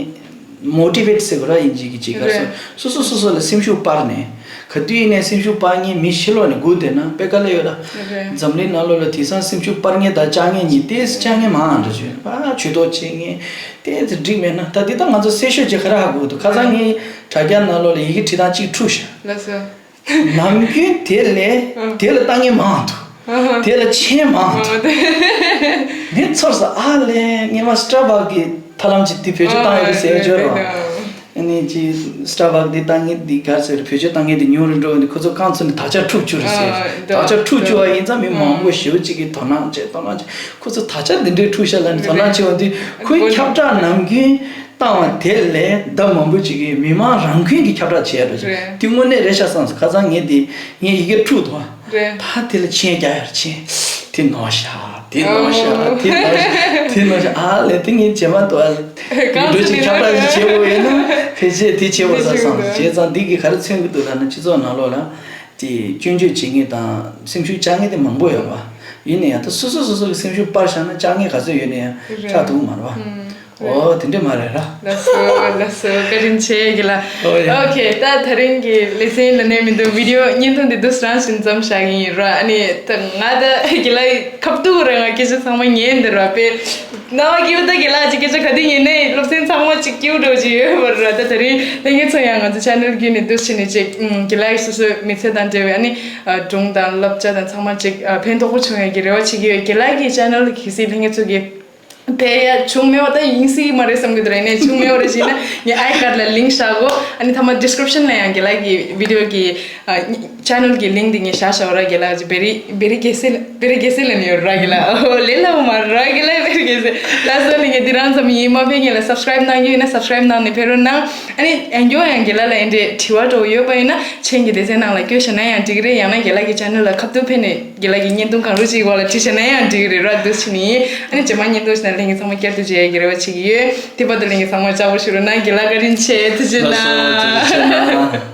མོ་ཊི་ཝེཊ་ཟེར་དགོས་ར་ཨིན་ཇི་གི་ཅིག་ག་སོ་རེད། སོ་སོ་སོ་སོ་ལ་སེམས་ཤུགས་སྤར་ནས། ག་དུས་ཡིན་ནའི་སེམས་ཤུགས་སྤར་མཁན་མི་ཕྱི་ལོགས་ནས་སྒུག་བསྡད་ན་དཔེ་དཀའ་ལས་ཡོད་ལ། རེད། འཛམ་གླིང་ནང་ལོགས་ལ་དེང་སང་སེམས་ཤུགས་སྤར་མཁན་དང་བཅག་མཁན་གཉིས་ཏོག་ཙམ་བཅག་མཁན་མང་འདྲ་བྱུང་། ཨ་ཇུས་གཏོགས་བྱེད་མཁན་ཏོག་ཙམ་འགྲིག་མེད་ན་ད་འདི་ད་ང་ཚོ་གསལ་ཤོས་ཅིག་ག་རེ་ཧ་གོ་འདུག་ཁ་སང་ངའི་དྲ་རྒྱ་ནང་ལོགས་ལ་ཡི་གེ་བྲིས་སྟངས་གཅིག་འཁྲུག་ཤག་ལགས་སོ། ནམ་རྒྱུན་དེ་ལས་དེ་ལ་ལྟ་མཁན་མང་འདུག་དེ་ལ་མཆན་མང་འདུག་ངས་ཚོར་སོང་། ཨ་ལས་ངས་མ་སི་ཊར་བག་གི་ཐབས་ལམ་ཅིག་འདི་བེད་སྤྱོད་བཏང་ཡོད་ཟེར་བརྗོད་རོགས། ཨ་ནི་ཅི་Starbucks འདི་བཏང་མཁན་འདི་ག་ཟེར། བེད་སྤྱོད་བཏང་མཁན་འདི་ཉུང་རུ་འགྲོ་བ་འདི། ཁོ་ཚོ་རྐང་ཚུགས་ནས་དར་ཆ་འཁྲུག་བཅུག་རེད་ཟེར། ཨ་དར་ཆ་འཁྲུག་བཅུག་པ་ཡིན་ཙང་མི་མང་པོ་ཞེ་པོ་ཅིག་གིས་དོ་སྣང་བྱས། དོ་སྣང་བྱས། ཁོ་ཚོ་དར་ཆ་འདི་འདྲའི་འཁྲུག་ཤག་ལབ་ནས་དོ་སྣང་བྱས་པ་འདི། ཁོའི་ཁྱབ་བསྒྲགས་ནམ་རྒྱུན་བཏང་བ་དེ་ལས་ཟླ་མང་པོ་ཅིག་གིས་མི་མང་རང་འཁུན་གྱིས་ཁྱབ་བསྒྲགས་བྱས་ཡོད་རེད། རེད། འདི་དངོས་གནས་རེད་ཤག་བསམ་སོང་། ཁ་སང་ངས་འདི་ངས་ཡི་གེ་འཁྲུག་འདུག་ཨ། རེད། ད་དེ་ལ་མཆན་རྒྱག་ཡར་ཕྱིན། དེ་ནོར་ཤག་དེ་ནོར་ཤག་དེ་ནོར་ཤག་དེ་ནོར་ཤག་ཨ་ལས། དེ་ངས་རྗེས་མ་དུ་ཨ་ལས་གང་འགྲོ་ཅིག་ཁྱབ་བསྒྲགས་ཅིག་བྱེད་དགོས་ཡོད་ན་ཕལ་ཆེར་དེ་བྱེད་དགོས་ས་བསམ། བྱས་ཙང་འདི་གིས་ག་རེ་མཚོན་གྱི་འདུག་ལབ་ན། སྤྱི་ཚོགས་ནང་ལོགས་ལ་དེ་སྐྱོན་བརྗོད་བྱེད་མཁན་དང་སེམས་ཤུགས་བཅག་མཁན་དེ་མང་པོ་ཡོད་པ་ཡིན་ན་ཡང་། ད་སོ་སོ་སོ་སོ་གི་སེམས་ཤུགས་སྤར་བཞག་ན་བཅག་མཁན་ག་ཚོད་ཡོད་ན་ཡང་ཆགས་ཐུབ་ཀྱི་མ་རེད་པ། ཨོ་དེ་འདྲས་མ་རེད་ར། ལགས་སོ་ལགས་སོ། བཀའ་དྲིན་ཆེ་རྒན་ལགས། ཨོ་ཡ། ཨོ་ཁེ། ད་དེ་རིང་གི་ལེ་ཚན་ལ་ནས་མི་འདུག་བི་ཌི་ཡོ་བརྙན་ཐུང་འདི་འདུག་སེ་རང་བཞིན་འཛོམས་བཞག་གི་ཡིན་ར། ཨ་ནི་ད་ང་ད་རྒན་ལགས་ཁ་ཐུག་རེད། ང་སྐད་ཆ་ཚང་མ་ཉན་འདི་ར་པས། རྣ་བ་སྐྱིད་པོ། ད་རྒན་ལགས་ཀྱི་སྐད་ཆ་ག་དུས་ཉན་ནས་སློབ་ཚན་ཚང་མ་ཅིག་སྐྱིད་པོ་འགྲོ་གི་ཡོད་པ་ར། ད་དེ་རིང་ལྷན་རྒྱས་ཚོ་ཡང་ང་ཚོ་ཆེ་ནལ་བརྒྱུད་ནས་འདུག་སེ་བྱས་ནས་ཅིག་རྒན་ལགས་ཀྱི་སོ་སོའི་མི་ཚེ་དང་འབྲེལ་བའི་ཨ་ནི་སྒྲུང་དང་བསླབ་བྱ་དང་ཚང་མ་ཅིག་ཕན་ཐོགས་པོ་བྱུང་ཡོད་ཀྱི་རེ་བ་བྱེད་ཀྱི་ཡོད། རྒན་ལགས་ཀྱི་ཆེ་ནལ་གལ་སྲིད་ལྷན་རྒྱས་ཚོ་གི་ཕལ་ཡ་བྱུང་མེད་པ་ད་ཡིན་སྲིད་མ་རེད་བསམ་གྱི་འདུག་ར། ནས་བྱུང་མེད་པ་རེད་ཞེ་ན་ངས་ཨའི་ཀར་ལ་ལིང་ཀི་བཞག་གོ། ཨ་ནི་མཐའ་མ་ཌི་སི་ཀི་རིབ་ཤན་ལ་ཡང་རྒན་ལགས་ཀྱི་བི་ཌི་ཡོ་གི་ཆེ་ནལ་གྱི་ལིང་ཀི་འདི་ངས་བཞག་བཞག་ར། རྒན་ལགས་ཀྱི་བེ་རི་བེ་རི་རྒྱལ་སྲས་བེ་རི་རྒྱལ་སྲས་ལབ་ནས་ཡོད་ར། རྒན་ལགས་ཨོ་ལས་སླ་པོ་མ་ར། རྒན་ལགས་བེ་རི་རྒྱལ་སྲས། ལགས་སོ། ནི་ངས་འདི་རང་ཙམ་ཡིན། མ་ཕེབས་ངེས་ལ་སབ་སི་ཀི་རབ་གནང་རྒྱུ་ཡིན་ན་སབ་སི་ཀི་རབ་གནང་ནས་ཕེབས་རོགས་གནང་། ཨ་ནི་ཡང་སྐྱར་ཡང་རྒན་ལགས་ལ་འདི་འདྲའི་དྲི་བ་འདྲ་བོ་ཡོད་པ་ཡིན་ན་མཆན་གྱི་སྡེ་ཚན་ནང་ལ་བཀོད་བཞག་ན་ཡང་འགྲིག་གི་རེད། ཡང་ན་རྒན་ལགས་ཀྱི་ཆེ་ནལ་ལ་ཁ་ཐུག་ཕེབས་ནས་རྒན་ལགས་ཀྱི་བརྙན་ཐུང་གང་རུང་ཅིག་འོག་ལ་བྲིས་བཞག་ན་ཡང་འགྲིག་གི་རེད་ར། འདུག་སེ་བྱས་ནས་ཡིན། ཨ་ནི་རྗེས་མ་བརྙན་ཐུང་ཞིག་ནང་ལྷན་རྒྱས་ཚང་མ་བསྐྱར་དུ་མཇལ་ཡག་གི་རེ་བ་བྱེད་ཀྱི་ཡོད། དེ་བར་དུ་ལྷན་རྒྱས་ཚང་མ་ལྕགས་པོ་བཞུ་རོགས་གནང་། རྒན་ལགས་བཀའ་དྲིན་ཆེ། ཐུགས་རྗེ་ལགས་སོ། ཐུགས་རྗེ་ཆེ་གནང་།